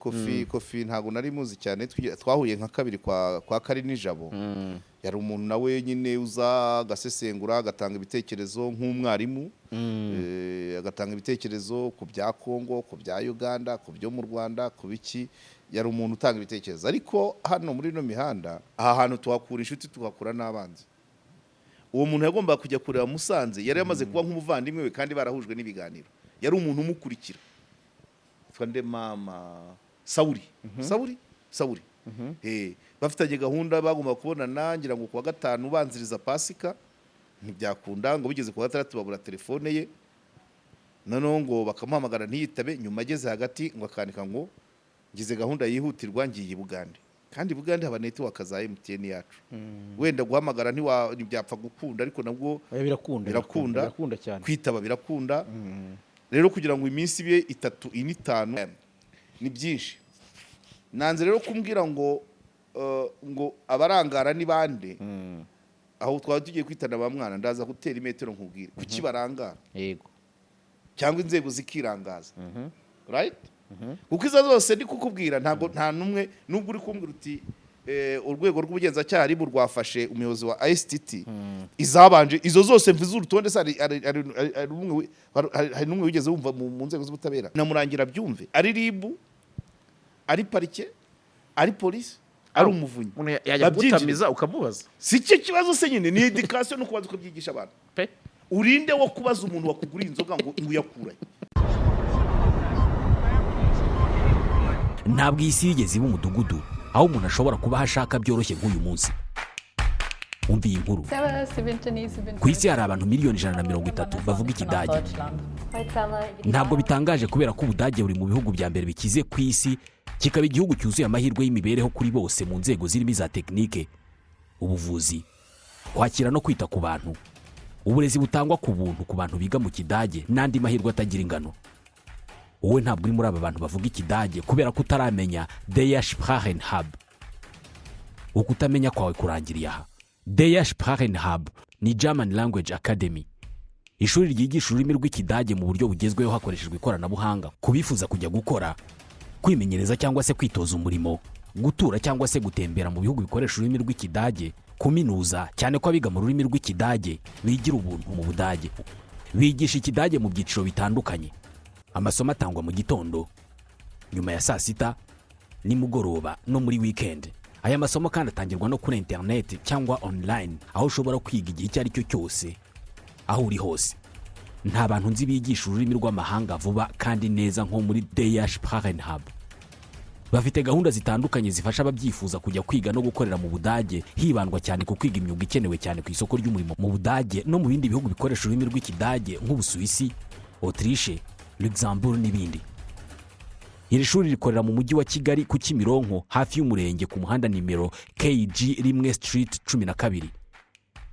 Kofi ntabwo nari muzi cyane, twahuye nka kabiri kwa Karinijabo. Yari umuntu nawe nyine uza agasesengura, agatanga ibitekerezo nk'umwarimu, agatanga ibitekerezo ku bya Kongo, ku bya Uganda, ku byo mu Rwanda, ku biki. Yari umuntu utanga ibitekerezo, ariko hano muri ino mihanda, aha hantu tuhakura inshuti, tuhakura n'abanzi. Uwo muntu yagombaga kujya kureba Musanze, yari yamaze kuba nk'umuvandimwe we kandi barahujwe n'ibiganiro. Yari umuntu umukurikira yitwa nde, mama Sawuri, Sawuri, Sawuri. Bafitanye gahunda, bagomba kubonana ngira ngo kuwa gatanu ubanziriza Pasika, ntibyakunda. Ngo bigeze kuwa gatandatu babura telefone ye, noneho ngo bakamuhamagara ntiyitabe. Nyuma ageze hagati ngo akandika ngo ngize gahunda yihutirwa, ngiye i Bugande, kandi i Bugande haba network za MTN yacu. Wenda guhamagara ntibyapfa gukunda, ariko nabwo Oya, birakunda. Birakunda. Birakunda cyane. Kwitaba birakunda. Rero kugira ngo iminsi ibe 3, 4, 5 ni byinshi. Nanze rero kumbwira ngo ngo abarangara ni bande, aho twaba tugiye kwitana ba mwana. Ndaza gutera imetero nkubwire kuki barangara cyangwa inzego zikirangaza, right? Kuko izo zose ndi kukubwira, ntabwo nta n'umwe, nubwo uri kumbwira uti urwego rw'ubugenzacyaha RIB rwafashe umuyobozi wa ICT, izabanje izo zose mvuze urutonde se, hari n'umwe wigeze wumva mu nzego z'ubutabera? Namurangira byumve, ari RIB, ari parike, ari polisi, ari umuvunyi, Umuntu yajya babyinjire. kugutamiza ukamubaza. Si cyo kibazo se nyine, ni education no kubanza ukabyigisha abantu. Pe. Urinde wo kubaza umuntu wakuguriye inzoga ngo uyakurahe? Ntabwo iyi si yigeze iba umudugudu aho umuntu ashobora kuba aho ashaka byoroshye nk'uyu munsi. Umva iyi nkuru. Ku isi hari abantu miliyoni 130 bavuga Ikidage. Ntabwo bitangaje, kubera ko Ubudage buri mu bihugu bya mbere bikize ku isi, kikaba igihugu cyuzuye amahirwe y'imibereho kuri bose mu nzego zirimo iza tekinike, ubuvuzi, kwakira no kwita ku bantu, uburezi butangwa ku buntu ku bantu biga mu Kidage n'andi mahirwe atagira ingano. Wowe ntabwo uri muri aba bantu bavuga Ikidage kubera ko utaramenya Der Sprachen Hub. Ukutamenya kwawe kurangiriye aha. Der Sprachen Hub ni German Language Academy, ishuri ryigisha ururimi rw'Ikidage mu buryo bugezweho hakoreshejwe ikoranabuhanga, ku bifuza kujya gukora, kwimenyereza cyangwa se kwitoza umurimo, gutura cyangwa se gutembera mu bihugu bikoresha ururimi rw'Ikidage, kuminuza, cyane ko abiga mu rurimi rw'Ikidage bigira ubuntu mu Budage. Bigisha Ikidage mu byiciro bitandukanye. Amasomo atangwa mu gitondo, nyuma ya saa sita, nimugoroba no muri wikendi. Aya masomo kandi atangirwa no kuri interineti cyangwa online, aho ushobora kwiga igihe icyo ari cyo cyose, aho uri hose. Nta bantu nzi bigisha ururimi rw'amahanga vuba kandi neza nko muri Der Sprachen Hub. Bafite gahunda zitandukanye zifasha ababyifuza kujya kwiga no gukorera mu Budage, hibandwa cyane ku kwiga imyuga ikenewe cyane ku isoko ry'umurimo mu Budage no mu bindi bihugu bikoresha ururimi rw'Ikidage nk'Ubusuwisi, Autriche, Luxembourg n'ibindi. Iri shuri rikorera mu Mujyi wa Kigali, ku Kimironko, hafi y'umurenge, ku muhanda nimero KG 1, Street 12.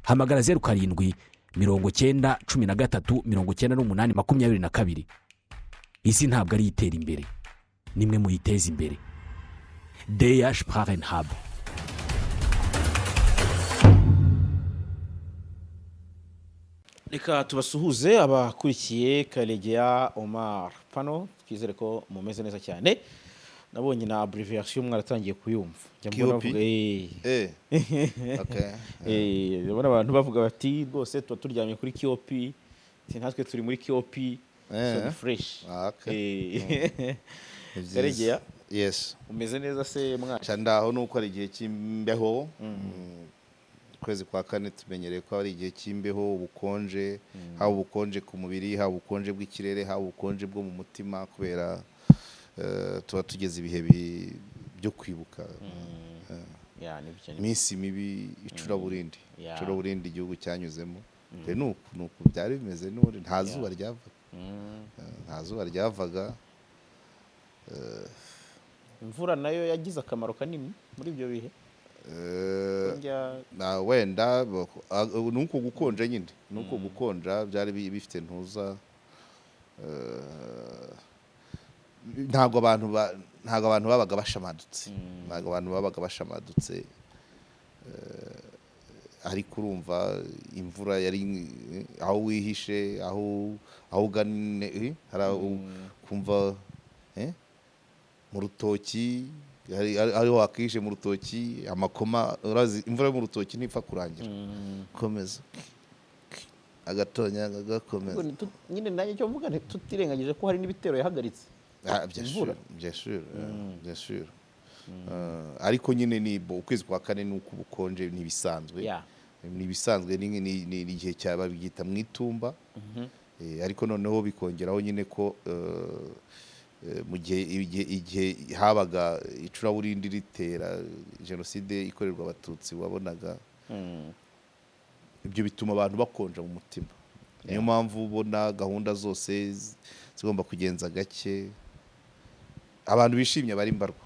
Hamagara 0790139822. Isi ntabwo ari itera imbere, nimwe muyiteza imbere. Der Sprachen Hub. Reka tubasuhuze abakurikiye Karegeya Omar Pano, twizere ko mumeze neza cyane. Nabonye na abbreviation mwaratangiye kuyumva. Njya mbona KOP? bavuga, Okay. Ndabona abantu bavuga bati rwose tuba turyamye kuri KOP, ati natwe turi muri KOP, so ni fresh. Ah, okay. Ni byiza. Karegeya, Yes. umeze neza se mwana? Ca ndaho, nuko ari igihe cy'imbeho. Ukwezi kwa kane tumenyereye ko ari igihe cy'imbeho, ubukonje, haba ubukonje ku mubiri, haba ubukonje bw'ikirere, haba ubukonje bwo mu mutima, kubera tuba tugeze ibihe byo kwibuka Ya, nibyo, nibyo. iminsi mibi, icuraburindi, icuraburindi igihugu cyanyuzemo. Rero nuku byari bimeze n'ubundi, nta zuba ryavaga. Nta zuba ryavaga. Imvura nayo yagize akamaro kanini muri ibyo bihe. Na wenda nuko gukonja nyine, nuko gukonja byari bifite ntuza, ntabwo abantu babaga bashamadutse, ntabwo abantu babaga bashamadutse. Ariko urumva imvura yari aho wihishe, aho ugane, hari aho kumva. Mu rutoki hariho wakishe mu rutoki amakoma. Urazi imvura yo mu rutoki ntipfa kurangira, komeza agatonyanga gakomeza. Ubwo nyine nanjye icyo mvuga, tutirengagije ko hari n'ibitero yahagaritse. Ah, bien Imvura. sûr, bien sûr, bien sûr. Ariko nyine ni ukwezi kwa kane ni uko ubukonje ntibisanzwe. Ni ibisanzwe, ni igihe cya babyita mu itumba. Ariko noneho bikongeraho nyine ko mu gihe igihe habaga icuraburindi ritera, jenoside ikorerwa Abatutsi, wabonaga ibyo bituma abantu bakonja mu mutima. Niyo mpamvu ubona gahunda zose zigomba kugenza gake, abantu bishimye bari mbarwa.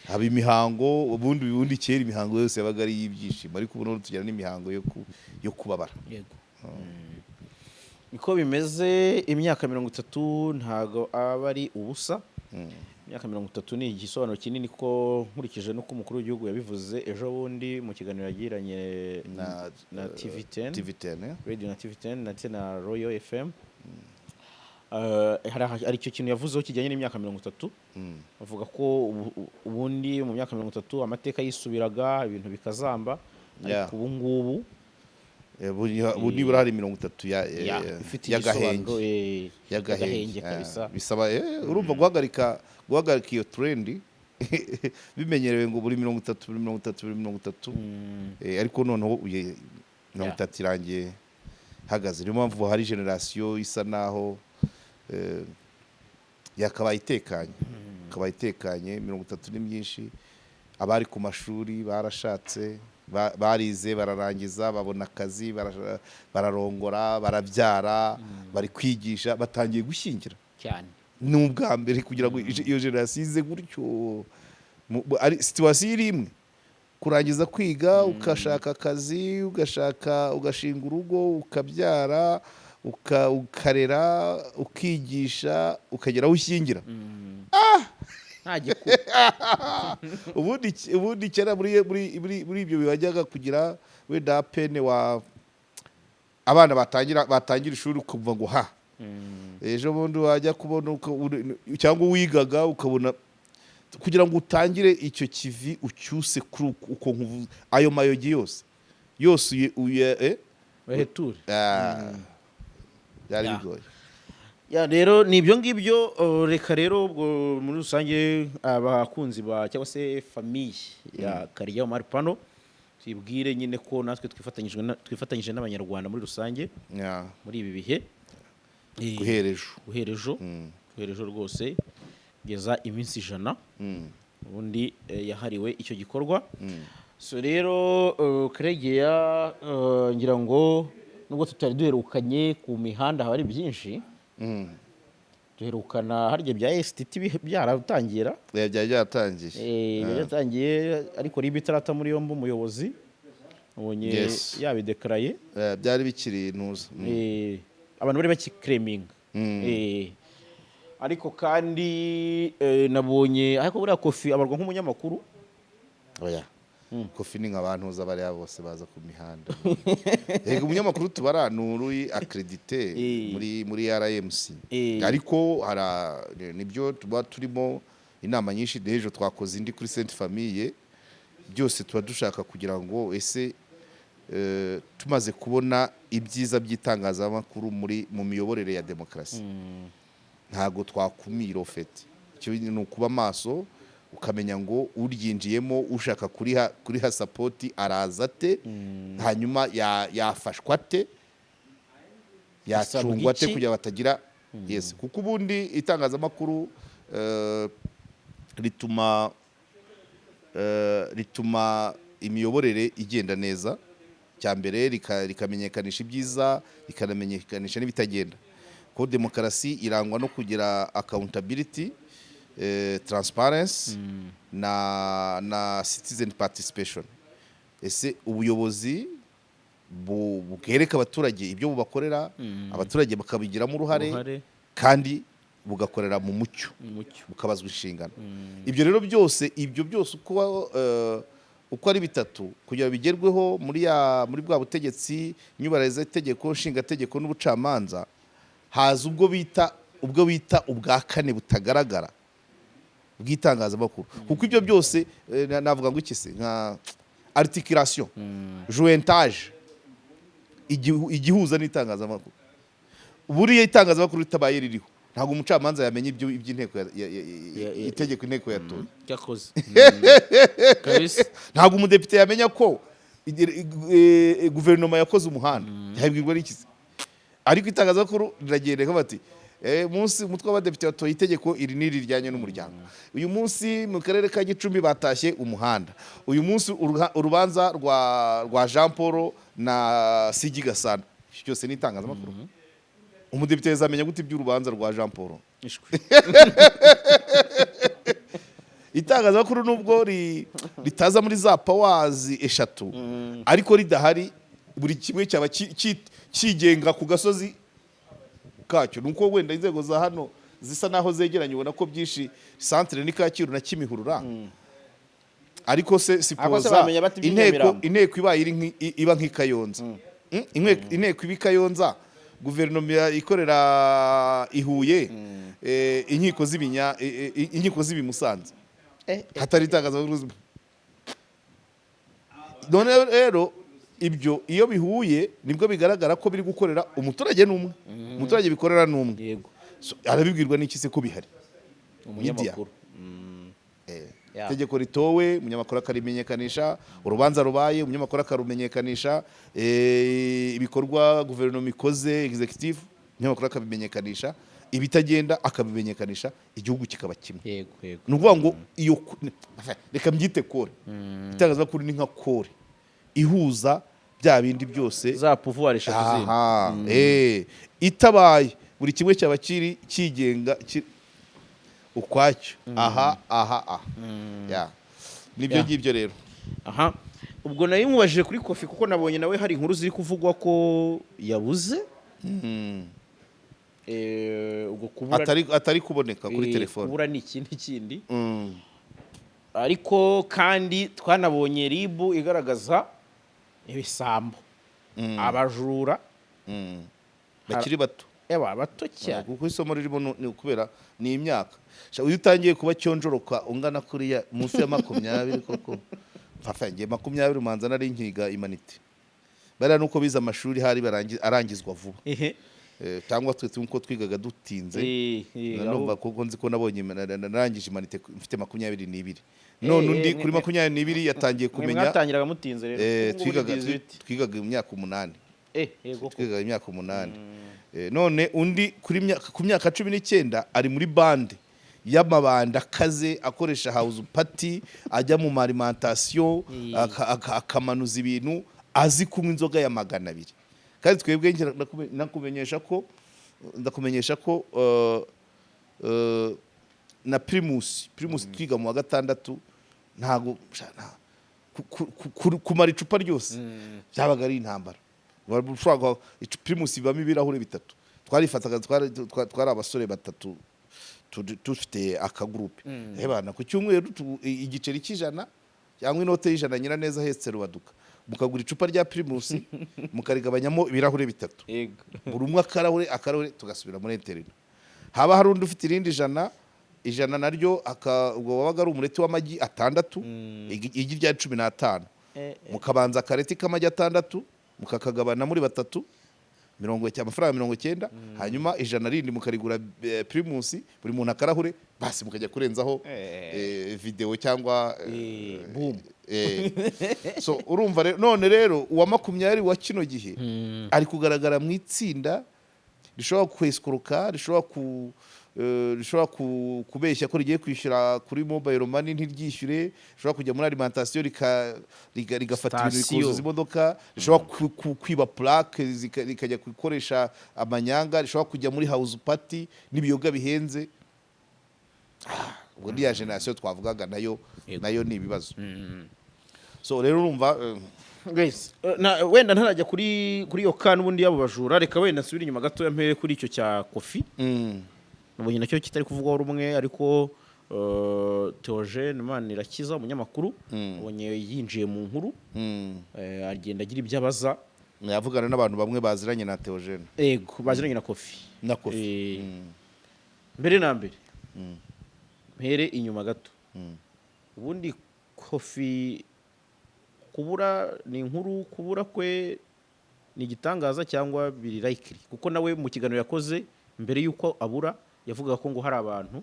Haba imihango, ubundi kera imihango yose yabaga ari iy'ibyishimo, ariko ubu noneho tugira n'imihango yo kubabara. Yego, niko bimeze. Imyaka 30 ntago aba ari ubusa. Imyaka 30 ni igisobanuro kinini, ko nkurikije n'uko umukuru w'igihugu yabivuze ejo bundi mu kiganiro yagiranye na TV10, TV10, eh? Radio na TV10 ndetse na Royal FM. Hari icyo kintu yavuzeho kijyanye n'imyaka 30, avuga ko ubundi mu myaka 30 amateka yisubiraga, ibintu bikazamba, ariko ubu ngubu Ubu nibura hari 30 ifite y'agahenge. igisobanuro, y'agahenge y'agahenge kabisa. Bisaba, urumva guhagarika iyo trend bimenyerewe ngo buri 30, buri 30, buri 30. Ariko noneho 30 irangiye ihagaze. Niyo mpamvu hari generation isa naho yakabaye itekanye, yakabaye itekanye. 30 ni myinshi. Abari ku mashuri barashatse, barize bararangiza, babona akazi, bararongora, barabyara, bari kwigisha, batangiye gushyingira. Ni ubwa mbere kugira ngo iyo generation ize gutyo ari situation iri imwe: kurangiza kwiga, ugashaka akazi, ugashaka, ugashinga urugo, ukabyara, ukarera, ukigisha, ukagera aho ushyingira. Nta gikuba. Ubundi kera muri ibyo wajyaga kugira wenda pene wa abana batangira ishuri, ukumva ngo ha ejo bundi wajya kubona cyangwa wigaga ukabona kugira ngo utangire icyo kivi ucyuse kuri uko nkuvuze, ayo mayogi yose yose uye Baheture. Ah, byari bigoye. Ya, rero ni ibyo ngibyo. Reka rero ubwo muri rusange abakunzi ba cyangwa se famille ya Karegeya Omar Pano tubwire nyine ko natwe twifatanyije n'Abanyarwanda muri rusange muri ibi bihe. Guhera ejo. Guhera ejo, guhera ejo rwose kugeza iminsi 100 ubundi yahariwe icyo gikorwa. So rero, Karegeya, ngira ngo nubwo tutari duherukanye ku mihanda haba ari byinshi, duherukana harya bya STT byaratangira. Byari byaratangiye. Byaratangiye, ariko RIB itarata muri yombi umuyobozi ubonye yabidekaraye. Byari bikiri intuza. Abantu bari bakikreminga. Ariko kandi nabonye, ariko buriya Kofi abarwa nk'umunyamakuru? Oya, Kofi ni nka bantuza bariya bose baza ku mihanda. Yego, umunyamakuru tubara ni uri accrédité muri RMC. Ariko hara nibyo tuba turimo inama nyinshi. N'ejo twakoze indi kuri Sainte Famille. Byose tuba dushaka kugira ngo ese tumaze kubona ibyiza by'itangazamakuru mu miyoborere ya demokarasi, ntabwo twakumira ofeti. Icyo ni ukuba maso, ukamenya ngo uryinjiyemo ushaka kuriha support araza ate, hanyuma yafashwa ate, yacungwa ate iki? kugira batagira, yes, kuko ubundi itangazamakuru rituma imiyoborere igenda neza. Cya mbere rikamenyekanisha ibyiza, rikanamenyekanisha n'ibitagenda, ko demokarasi irangwa no kugira accountability, transparency na citizen participation. Ese ubuyobozi bwereka abaturage ibyo bubakorera, abaturage bakabigiramo uruhare, Uruhare. kandi bugakorera mu mucyo, Umucyo. bukabazwa inshingano. Ibyo rero byose, ibyo byose uko ari bitatu, kugira ngo bigerweho muri bwa butegetsi nyubahiriza itegeko nshingategeko n'ubucamanza, haza ubwo bita ubwa kane butagaragara. bw'itangazamakuru, kuko ibyo byose navuga ngo iki se, nka articulation, jointage, igihuza n'itangazamakuru. Buriya itangazamakuru ritabaye ririho, ntabwo umucamanza yamenya ibyo iby'inteko itegeko inteko yatoye. Cyakoze kabisa. Ntabwo umudepite yamenya ko guverinoma yakoze umuhanda, yabwirwa n'iki se? Ariko itangazamakuru riragenda rikavuga bati: "Munsi umutwe w'abadepite watoye itegeko iri n'iri rijyanye n'umuryango. Uyu munsi mu karere ka Gicumbi batashye umuhanda. Uyu munsi urubanza rwa Jean Paul na Sigi Gasana." Ibyo byose ni itangazamakuru. Umudepite yazamenya gute iby'urubanza rwa Jean Paul? Ishwi. Itangazamakuru nubwo ritaza muri za powers eshatu, ariko ridahari buri kimwe cyaba kigenga ku gasozi kacyo. Nuko wenda inzego za hano zisa naho zegeranye, ubona ko byinshi centre ni Kacyiru na Kimihurura, ariko se Ariko se sipoza bamenya bate inteko iby'i Nyamirambo? Inteko ibaye iri iba nk'i Kayonza. Inteko iba i Kayonza, guverinoma ikorera i Huye, inkiko z'ibinya inkiko z'ibi Musanze, hatari itangazamakuru. None rero ibyo iyo bihuye nibwo bigaragara ko biri gukorera umuturage n'umwe, umuturage bikorera n'umwe. So, arabibwirwa n'iki se ko bihari? Umunyamakuru. Itegeko ritowe, umunyamakuru akarimenyekanisha. Urubanza rubaye, umunyamakuru akarumenyekanisha. Ibikorwa guverinoma ikoze, executive, umunyamakuru akabimenyekanisha. Ibitagenda akabimenyekanisha. Igihugu kikaba kimwe. yego yego Ni ukuvuga ngo iyo reka mbyite core, itangazamakuru ni nka core ihuza bya bindi byose. Za pouvoir eshatu zindi. Aha, itabaye buri kimwe cyaba kiri kigenga ukwacyo. Aha aha aha, ya nibyo ngibyo rero. Aha, ubwo nari mubajije kuri Kofi kuko nabonye nawe hari inkuru ziri kuvugwa ko yabuze. Ubwo kubura Atari kuboneka kuri telefone. Kubura ni ikindi kindi. Ariko kandi twanabonye RIB igaragaza ibisambo, abajura. Bakiri bato. Ewa, bato cyane. Kuko isomo ririmo ni ukubera ni imyaka. Sha, iyo utangiye kuba cyonjoroka ungana kuriya munsi ya 20 koko, papa ngiye 20 umanza nari nkiga humanités. Bariya nuko bize amashuri hari arangizwa vuba. Cyangwa twe nkuko twigaga dutinze. Numva kuko nzi ko nabonye narangije humanités mfite 22, none undi kuri 22 yatangiye Mwe kumenya. Mwatangiraga mutinze rero. Ubu ngubu Twigaga ni 18. Twigaga imyaka 8. Yego ko. Twigaga imyaka 8. None undi ku myaka 19 ari muri bande y'amabanda akaze, akoresha house party, ajya mu alimentation, akamanuza ibintu, azi kunywa inzoga ya 200. Kandi twebwe ngira ndakumenyesha ko na Primus twiga mu wa gatandatu, ntago kumara icupa ryose byabaga ari intambara. Ushobora Primus ibamo ibirahure bitatu, twarifataga, twari abasore batatu dufite akagurupe. Ebana, ku cyumweru igiceri cy'ijana cyangwa inote y'ijana, Nyiraneza ahetse Rubaduka, mukagura icupa rya Primus, mukarigabanyamo ibirahure bitatu, buri umwe akarahure akarahure, tugasubira muri internat. Haba hari undi ufite irindi jana, ijana naryo ubwo wabaga ari umureti w'amagi atandatu, igi rya 15. Mukabanza akareti k'amagi atandatu, mukakagabana muri batatu, amafaranga 90, hanyuma ijana rindi mukarigura Primus, buri muntu akarahure, basi mukajya kurenzaho video cyangwa Boom. So urumva rero, none rero uwa 20 wa kino gihe ari kugaragara mu itsinda rishobora kwesikuruka, rishobora kubeshya ko rigiye kwishyura kuri mobile money ntiryishyure, rishobora kujya muri alimentation rigafata ibintu, Sitasiyo. rikuzuza imodoka, rishobora kwiba plaque, rikajya gukoresha amanyanga, rishobora kujya muri house party n'ibiyoga bihenze. Ubwo ni ya generation twavugaga nayo. Nayo ni ibibazo. So rero urumva Guys, wenda ntarajya kuri iyo ka n'ubundi yabo bajura, reka wenda nsubire inyuma gatoya mpere kuri icyo cya Kofi. Nabonye nacyo kitari kuvugwaho rumwe, ariko Theogene Manirakiza, umunyamakuru, nabonye yinjiye mu nkuru, agenda agira ibyo abaza. Yavugana n'abantu bamwe baziranye na Theogene. Ego, baziranye na Kofi. Na Kofi. Mbere na mbere Mpere inyuma gato. Ubundi Kofi kubura ni inkuru, kubura kwe ni igitangaza cyangwa biri likely? Kuko nawe mu kiganiro yakoze mbere y'uko abura yavugaga ko ngo hari abantu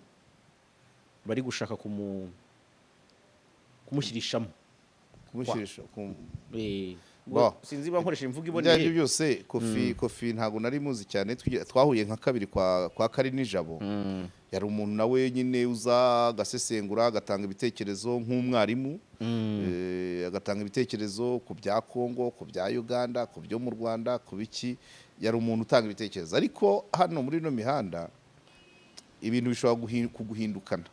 bari gushaka kumushyirishamo. Kumushyirisha Bo. Sinzi niba nkoresha imvugo Ibyo aribyo iboneye. byose, Kofi ntabwo nari muzi cyane. Twahuye nka kabiri kwa Karinijabo. Yari umuntu nawe nyine uza agasesengura, agatanga ibitekerezo nk'umwarimu, agatanga ibitekerezo ku bya Kongo, ku bya Uganda, ku byo mu Rwanda, ku biki. Yari umuntu utanga ibitekerezo, ariko hano muri ino mihanda ibintu bishobora kuguhindukana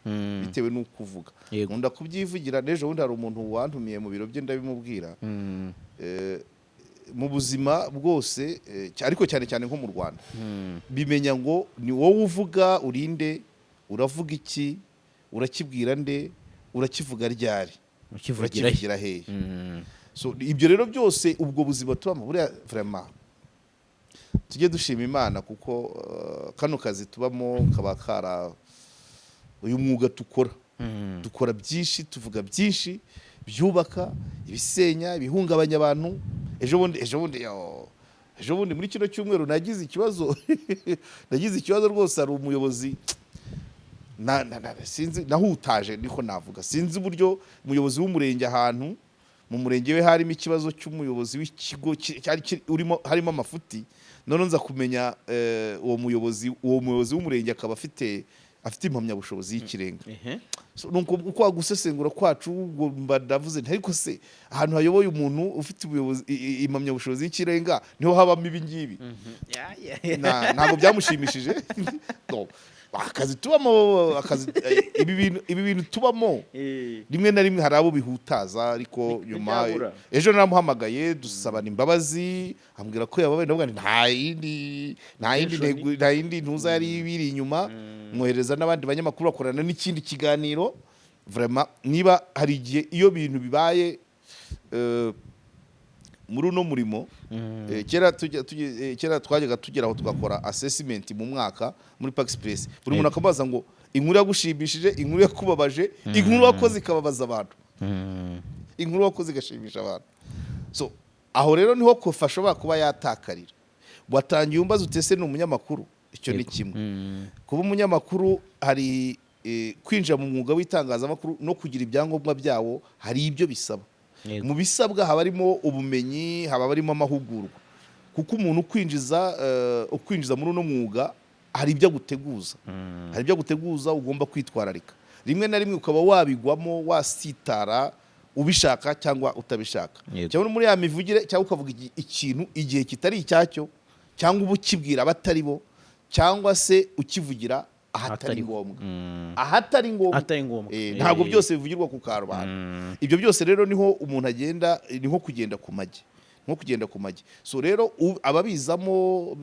bitewe n'uko uvuga. Nkunda kubyivugira. N'ejo bundi hari umuntu wantumiye mu biro bye, ndabimubwira. Mu buzima bwose, ariko cyane cyane nko mu Rwanda, bimenya ngo ni wowe uvuga, urinde, uravuga iki, urakibwira nde, urakivuga ryari, ukivugira he? Urakivugira hehe? So ibyo rero byose, ubwo buzima tubamo buriya, vraiment tujye dushima Imana, kuko kano kazi tubamo kaba kara uyu mwuga dukora, dukora byinshi, tuvuga byinshi byubaka, ibisenya, ibihungabanya abantu. Ejo bundi, yo, ejo bundi muri kino cyumweru nagize ikibazo rwose. Hari umuyobozi sinzi nahutaje, niko navuga, sinzi uburyo umuyobozi w'umurenge, ahantu mu murenge we harimo ikibazo cy'umuyobozi w'ikigo cyari urimo, harimo amafuti. None nza kumenya uwo muyobozi w'umurenge akaba afite impamyabushobozi y'ikirenga. So, nuko uko gusesengura kwacu, ubwo mba ndavuze nti: "Ariko se ahantu hayoboye umuntu ufite ubuyobozi, impamyabushobozi y'ikirenga, niho habamo ibi ngibi?" Ntabwo byamushimishije. No, akazi tubamo, akazi, ibi bintu tubamo, rimwe na rimwe hari abo bihutaza, ariko nyuma ntibyabura. Ejo naramuhamagaye, dusabana imbabazi, ambwira ko yababaye. Ndavuga nti nta yindi Tension. ntego, nta yindi ntuza yari biri inyuma. Mwohereza n'abandi banyamakuru bakorana n'ikindi kiganiro. Vraiment, niba hari igihe iyo bintu bibaye, muri uno murimo, kera twajyaga tugera aho tugakora assessment mu mwaka muri Pax Press, buri muntu akabaza ngo inkuru yagushimishije, inkuru yakubabaje, inkuru wakoze ikababaza abantu, inkuru wakoze igashimisha abantu. So aho rero niho Kofi ashobora kuba yatakarira. Watangiye umbaza utese ni umunyamakuru, icyo ni kimwe. Kuba umunyamakuru, hari kwinjira mu mwuga w'itangazamakuru no kugira ibyangombwa byawo, hari ibyo bisaba. Mu bisabwa haba harimo ubumenyi, haba harimo amahugurwa, kuko umuntu ukwinjiza muri uno mwuga hari ibyo aguteguza, hari ibyo aguteguza ugomba kwitwararika. Rimwe na rimwe ukaba wabigwamo, wasitara ubishaka cyangwa utabishaka, cyangwa muri ya mivugire, cyangwa ukavuga ikintu igihe kitari icyacyo, cyangwa uba ukibwira abatari bo, cyangwa se ukivugira ahatari Ahatari ho. ngombwa, ahatari ngombwa. Ahatari ngombwa. Ntabwo byose bivugirwa ku karubanda. Ibyo byose rero niho umuntu agenda, ni nko kugenda ku magi, nko kugenda ku magi. So rero ababizamo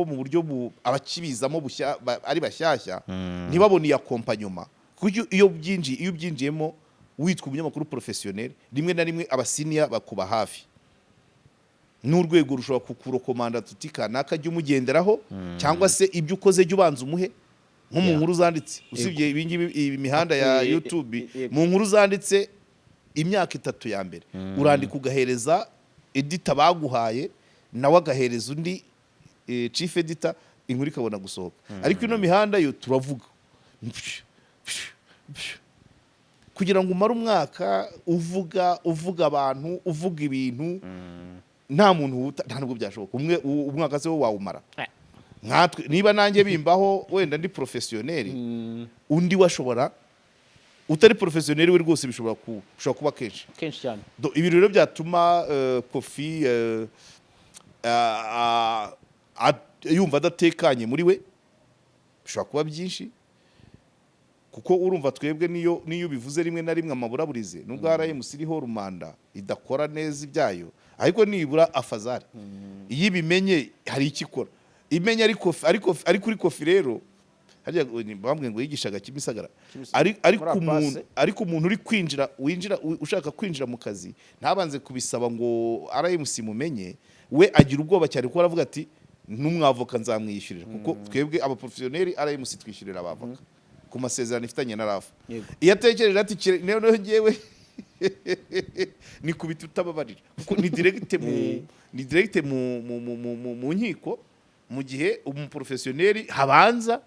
mu buryo abakibizamo bushya, ari bashyashya, ntibabone iya accompagnement, kuko iyo ubyinjiyemo witwa umunyamakuru professionnel, rimwe na rimwe aba senior bakuba hafi n'urwego rushobora kukurecommanda tuti kanaka jya umugenderaho, cyangwa se ibyo ukoze jya ubanza umuhe, nko mu nkuru zanditse, usibye ibingibi, iyi mihanda ya YouTube, mu nkuru zanditse imyaka 3 ya mbere urandika ugahereza editor baguhaye, nawe agahereza undi chief editor, inkuru ikabona gusohoka. Ariko ino mihanda yo turavuga kugira ngo umare umwaka uvuga, uvuga abantu, uvuga ibintu, nta muntu wuta, nta nubwo byashoboka. Umwe umwaka se wo wawumara? Nkatwe niba nanjye bimbaho, wenda ndi professionnel, undi washobora utari professionnel we rwose bishobora kuba kenshi. Kenshi cyane. Ibi rero byatuma Kofi yumva adatekanye muri we, bishobora kuba byinshi, kuko urumva twebwe niyo bivuze rimwe na rimwe amaburaburize, nubwo RMC iriho rumanda idakora neza ibyayo, ariko nibura afazari iyo ibimenye hari icyo ikora, imenya. Ariko kuri Kofi rero, harya bambwiye ngo yigishaga Kimisagara. Kimisagara. Ariko Muri umuntu Apase. ariko umuntu uri kwinjira, winjira, ushaka kwinjira mu kazi, ntabanze kubisaba ngo RMC mumenye, we agira ubwoba cyane, kuko aravuga ati: "N'umwavoka nzamwishyurira," kuko twebwe aba professionnel RMC twishyurira abavoka. Ku masezerano ifitanye na RAF. Yego. Iyo atekereje ati: "Noneho ngewe nikubita utababarira," kuko ni direct mu nkiko, mu gihe umuprofesiyoneri habanza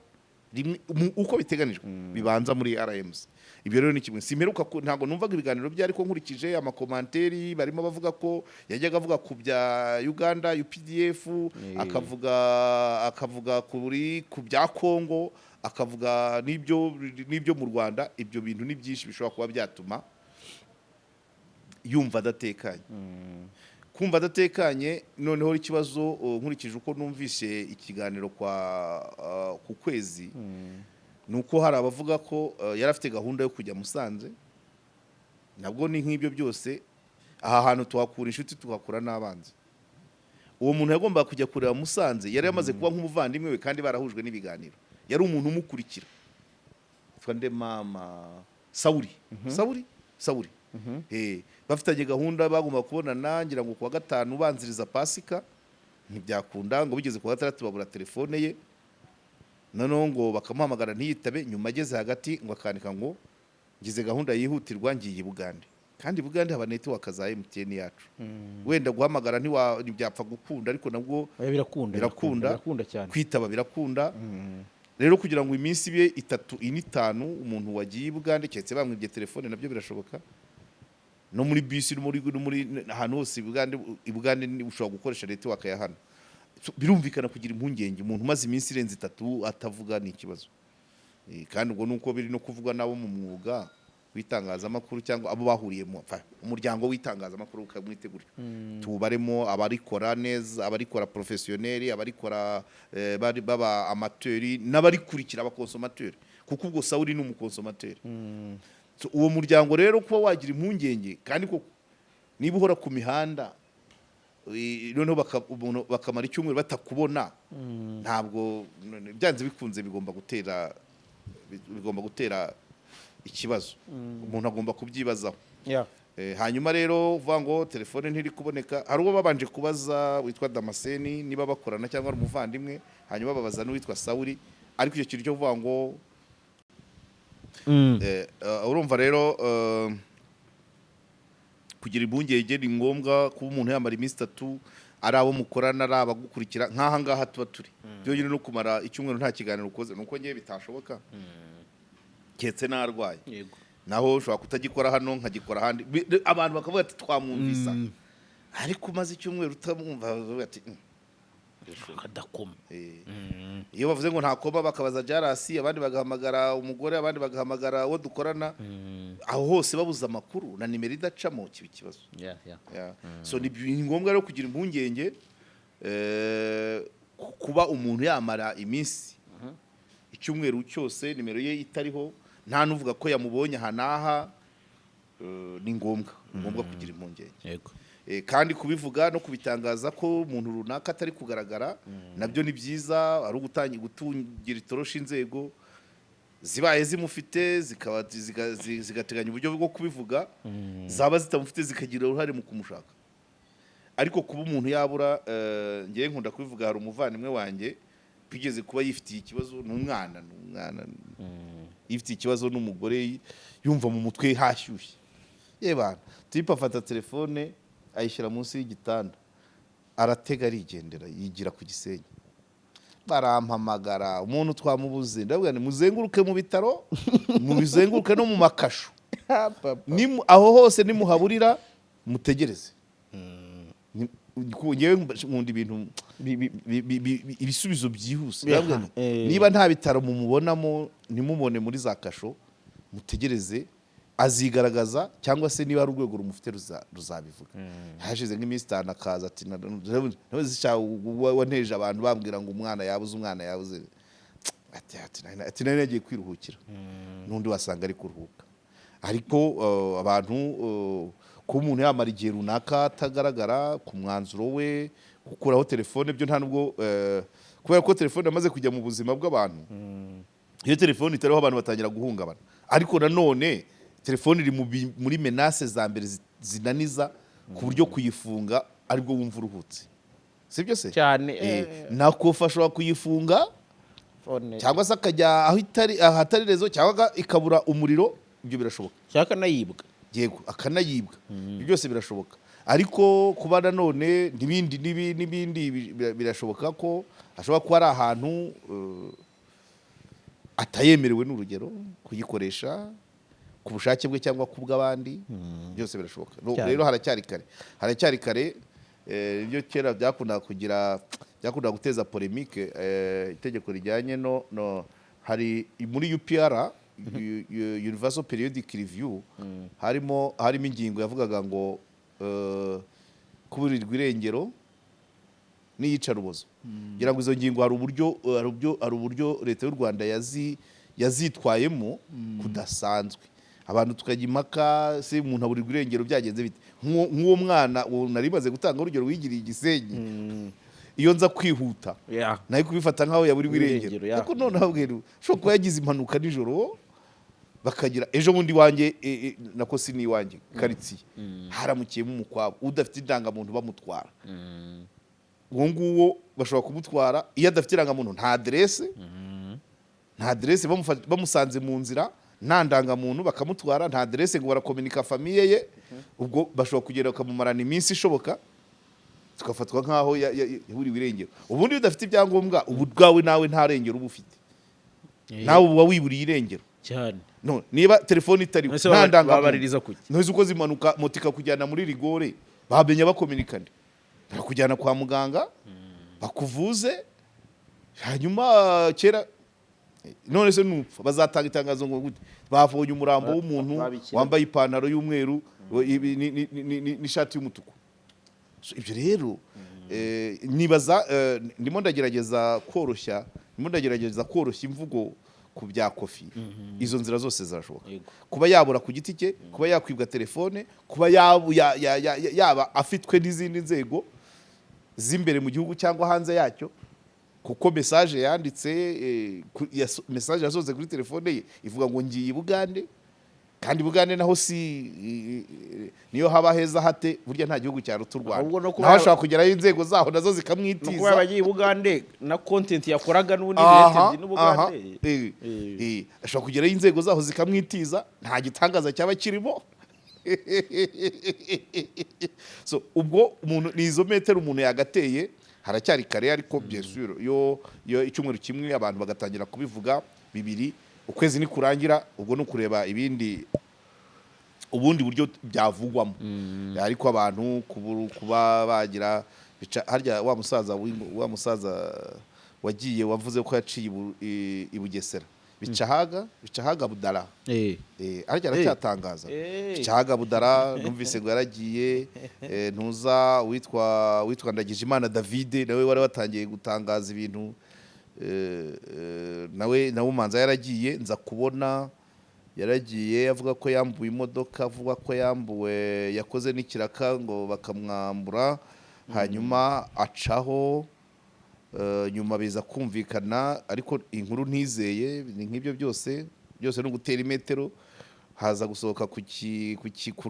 rimwe uko biteganijwe bibanza muri RMC. Ibyo rero ni kimwe. Simperuka ntabwo numvaga ibiganiro bye, ariko nkurikije amacommentaires barimo bavuga ko yajyaga avuga ku bya Uganda UPDF, akavuga ku bya Congo, akavuga n'ibyo mu Rwanda. Ibyo bintu ni byinshi bishobora kuba byatuma yumva adatekanye. Kumva adatekanye noneho ikibazo, nkurikije uko numvise ikiganiro ku kwezi, ni uko hari abavuga ko yari afite gahunda yo kujya Musanze. Nabwo ni nk'ibyo byose, aha hantu tuhakura inshuti, tuhakura n'abanzi. Uwo muntu yagombaga kujya kureba Musanze, yari yamaze kuba nk'umuvandimwe we kandi barahujwe n'ibiganiro, yari umuntu umukurikira witwa nde mama? Sawuri, Sawuri, Sawuri. Bafitanye gahunda, bagomba kubonana ngira ngo kuwa gatanu ubanziriza Pasika, ntibyakunda. Ngo bigeze kuwa gatandatu babura telefone ye, noneho ngo bakamuhamagara ntiyitabe. Nyuma ageze hagati ngo akandika ngo: "Ngize gahunda yihutirwa, ngiye i Bugande." Kandi i Bugande haba network za MTN yacu, wenda guhamagara ntibyapfa gukunda, ariko nabwo Oya, birakunda. Birakunda. Birakunda cyane. Kwitaba birakunda. Rero kugira ngo iminsi ibe itatu, ine, itanu, umuntu wagiye i Bugande, keretse bamwibye telefone, nabyo birashoboka, no muri bisi, no muri ahantu hose i Bugande ushobora gukoresha network ya hano. So, birumvikana kugira impungenge. Umuntu umaze iminsi irenze 3 atavuga ni ikibazo. Kandi ubwo nuko biri no kuvugwa nabo mu mwuga w'itangazamakuru cyangwa abo bahuriyemo, umuryango w'itangazamakuru ukamwite gutyo, tubaremo abarikora neza, abarikora professionnel, abarikora bari baba amateur, n'abarikurikira, abaconsommateur, kuko ubwo Sawuri ni umuconsommateur. So, uwo muryango rero kuba wagira impungenge, kandi ko niba uhora ku mihanda, noneho umuntu bakamara icyumweru batakubona, ntabwo byanze bikunze bigomba gutera ikibazo. Umuntu agomba kubyibazaho. Hanyuma rero uvuga ngo telefone ntiri kuboneka, hari uwo babanje kubaza witwa Damascene niba bakorana cyangwa ari umuvandimwe, hanyuma babaza n'uwitwa Sawuri. Ariko icyo kintu cyo kuvuga ngo urumva rero, kugira impungenge ni ngombwa. Kuba umuntu yamara iminsi 3, ari abo mukorana, ari abagukurikira nk'aha ngaha tuba turi byonyine, no kumara icyumweru nta kiganiro ukoze, ni uko ngewe bitashoboka, keretse narwaye. Naho ushobora kutagikora hano nkagikora ahandi. Abantu bakavuga ati: "Twamwumvisa," ariko umaze icyumweru utamwumva bakavuga ati: Kadakoma. Iyo bavuze ngo ntakoma, bakabaza jarasi, abandi bagahamagara umugore, abandi bagahamagara uwo dukorana, aho hose babuze amakuru na nimero idacamo, kiba ikibazo. Yeah. So ni ngombwa rero kugira impungenge, kuba umuntu yamara iminsi icyumweru cyose nimero ye itariho, nta n'uvuga ko yamubonye aha n'aha, ni ngombwa kugira impungenge. Kandi kubivuga no kubitangaza ko umuntu runaka atari kugaragara nabyo ni byiza, ari ugutangira gutungira itoroshi inzego zibaye zimufite, zikaba zigateganya uburyo bwo kubivuga, zaba zitamufite zikagira uruhare mu kumushaka. Ariko kuba umuntu yabura, ngewe nkunda kubivuga, hari umuvandimwe wanjye bigeze kuba yifitiye ikibazo, ni umwana yifitiye ikibazo n'umugore, yumva mu mutwe hashyushye. Yebana type afata telefone ayishyira munsi y'igitanda, aratega, arigendera, yigira ku Gisenyi. Barampamagara: "Umuntu twamubuze." Ndavuga nti: "Muzenguruke mu bitaro, mubizenguruke no mu makashu. Aho hose nimuhaburira mutegereze." Ngewe nkunda ibintu ibisubizo byihuse. Ndavuga nti, niba nta bitaro mumubonamo, ntimumubone muri za kasho, mutegereze azigaragaza, cyangwa se niba hari urwego rumufite ruzabivuga. Hashize nk'iminsi 5 akaza ati: "Nawe sha, wanteje abantu bambwira ngo umwana yabuze, umwana yabuze." Ati: "Nari nagiye kwiruhukira." N'undi wasanga ari kuruhuka. Ariko abantu, kuba umuntu yamara igihe runaka atagaragara ku mwanzuro we, gukuraho telefone byo nta nubwo, kubera ko telefone yamaze kujya mu buzima bw'abantu, iyo telefone itariho abantu batangira guhungabana. Ariko nanone telefone iri muri menaces za mbere zinaniza, ku buryo kuyifunga aribwo wumva uruhutse, sibyo se? Cyane. Na kofa ashobora kuyifunga. Phone. Cyangwa se akajya aho itari, ahatari réseau, cyangwa ikabura umuriro, ibyo birashoboka. Cyangwa akanayibwa. Yego, akanayibwa, ibyo byose birashoboka. Ariko kuba nanone n'ibindi n'ibindi birashoboka ko ashobora kuba ari ahantu atayemerewe, n'urugero kuyikoresha ku bushake bwe cyangwa ku bw'abandi, byose birashoboka. No, Cyane. rero haracyari kare, haracyari kare. Ibyo kera byakundaga kugira, byakundaga guteza polémique, itegeko rijyanye no hari muri UPR, Universal Periodic Review, harimo ingingo yavugaga ngo kuburirwa irengero n'iyicarubozo. Ngira ngo izo ngingo hari uburyo Leta y'u Rwanda yazitwayemo kudasanzwe, abantu tukajya impaka: se umuntu aburirwa irengero byagenze bite? Nk'uwo mwana uwo nari maze gutanga urugero wigiriye igisenyi, iyo nza kwihuta nawe kubifata nk'aho yaburiwe irengero. Irengero, yeah. Ariko noneho abwira ushobora kuba yagize impanuka nijoro, bakagira ejo bundi iwanjye, nako si n'iwanjye, karitsiye haramukiyemo umukwabo udafite indangamuntu, bamutwara. Uwo nguwo bashobora kumutwara iyo adafite irangamuntu, nta aderese, nta aderese, bamusanze mu nzira nta ndangamuntu bakamutwara, nta aderese ngo barakominika famille ye. Ubwo bashobora kugenda bakamumarana iminsi ishoboka, tugafatwa nk'aho yaburiwe irengero. Ubundi iyo udafite ibyangombwa, ubu bwawe nawe nta rengero uba ufite, nawe uba wiburiye irengero. Cyane. No, niba telefone itariho, Ese nta ndangamuntu, babaririza kuki? Ntuzi ukoze impanuka, moto ikakujyana muri rigore, bamenya bakominikane, barakujyana kwa muganga bakuvuze. Hanyuma kera none se nupfa bazatanga itangazo ngo gute? Bavonye umurambo w'umuntu babikira. wambaye ipantaro y'umweru n'ishati y'umutuku. So, ibyo rero nibaza, ndimo ndagerageza koroshya imvugo ku bya Kofi. Izo nzira zose zirashoboka: kuba yabura ku giti cye, kuba yakwibwa telefone, kuba yaba afitwe n'izindi nzego z'imbere mu gihugu cyangwa hanze yacyo, kuko message yanditse, message yasohotse kuri telefone ye ivuga ngo ngiye i Bugande. Kandi Bugande naho si niyo haba heza hate, burya nta gihugu cyaruta u Rwanda. Ahubwo no kuba Naho ashobora kugerayo inzego zaho nazo no kuba zikamwitiza. yabagiye i Bugande na content yakoraga n'ubundi related n'Ubugande. Ashobora kugerayo inzego zaho zikamwitiza, nta gitangaza cyaba kirimo. So ubwo umuntu ni izo metero umuntu yagateye. Haracyari kare, ariko bien sûr yo icyumweru kimwe abantu bagatangira kubivuga, bibiri, ukwezi nikurangira, ubwo ni ukureba ibindi, ubundi buryo byavugwamo. Ariko abantu kuba bagira bica harya wa musaza wagiye wavuze ko yaciye i Bugesera, Bicahaga Budara. Arya aracyatangaza. Bicahaga Budara numvise ngo yaragiye. Ntuza witwa Ndagijimana David nawe wari watangiye gutangaza ibintu, nawe umanza yaragiye. Nza kubona yaragiye avuga ko yambuwe imodoka, avuga ko yambuwe, yakoze n'ikiraka ngo bakamwambura, hanyuma acaho. Nyuma biza kumvikana, ariko inkuru ntizeye. Ni nk'ibyo byose, byose ni ugutera imetero. Haza gusohoka ku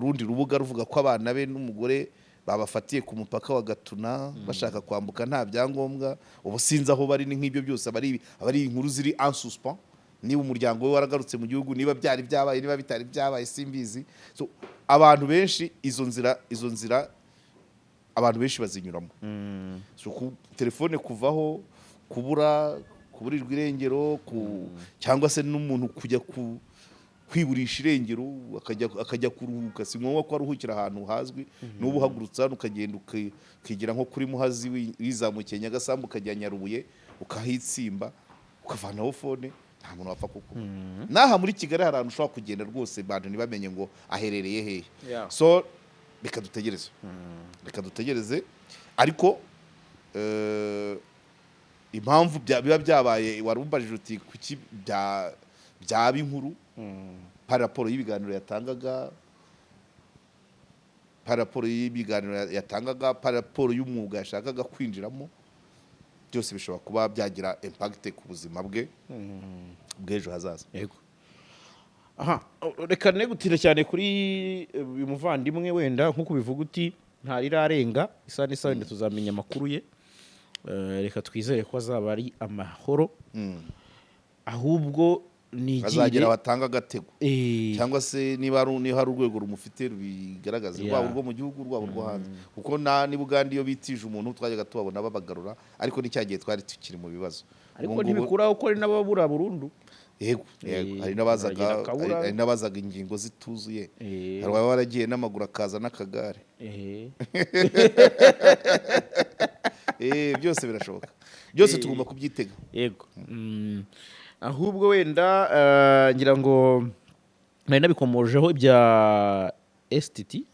rundi rubuga ruvuga ko abana be n'umugore babafatiye ku mupaka wa Gatuna bashaka kwambuka nta byangombwa. Ubu sinzi aho bari. Ni nk'ibyo byose, aba ari inkuru ziri en suspens, niba umuryango we waragarutse mu gihugu, niba byari byabaye, niba bitari byabaye, simbizi. So, abantu benshi izo nzira abantu benshi bazinyuramo. So, ku telefone kuvaho, kubura, kuburirwa irengero, cyangwa se n'umuntu kujya ku kwiburisha irengero, akajya kuruhuka, si ngombwa ko aruhukira ahantu hazwi. N'ubu uhagurutse hano ukagenda ukigira nko kuri Muhazi, wizamukiye Nyagasambu ukajya Nyarubuye ukahitsimba, ukavanaho phone, nta muntu wapfa kuko n'aha muri Kigali hari ahantu ushobora kugenda rwose abantu ntibamenye ngo aherereye hehe. So reka dutegereze, reka dutegereze. Ariko impamvu biba byabaye, wari umbajije uti kuki byaba inkuru par rapport y'ibiganiro yatangaga, par rapport y'ibiganiro yatangaga, par rapport y'umwuga yashakaga kwinjiramo, byose bishobora kuba byagira impact ku buzima bwe bw'ejo hazaza. Yego. Aha reka ne gutinda cyane kuri uyu muvandimwe. Wenda nk'uko ubivuga uti ntarirarenga isaha n'isaha, wenda tuzamenya amakuru ye. Reka twizere ko azaba ari amahoro. Ahubwo nigire. Azagera batanga agatego cyangwa se niba hari urwego rumufite rubigaragaza, rwaba urwo mu gihugu, rwaba urwo hanze, kuko na Bugande iyo bitije umuntu twajyaga tubabona babagarura, ariko ni cya gihe twari tukiri mu bibazo. Ariko Ubu ngubu- ntibikuraho ko hari n'ababura burundu. Yego, hari n'abazaga Baragenda akabura. hari n'abazaga ingingo zituzuye. Hari uwaba waragiye n'amaguru akaza n'akagare. Byose birashoboka, byose tugomba kubyitega. Yego. Ahubwo wenda ngira ngo nari nabikomojeho ibya STT.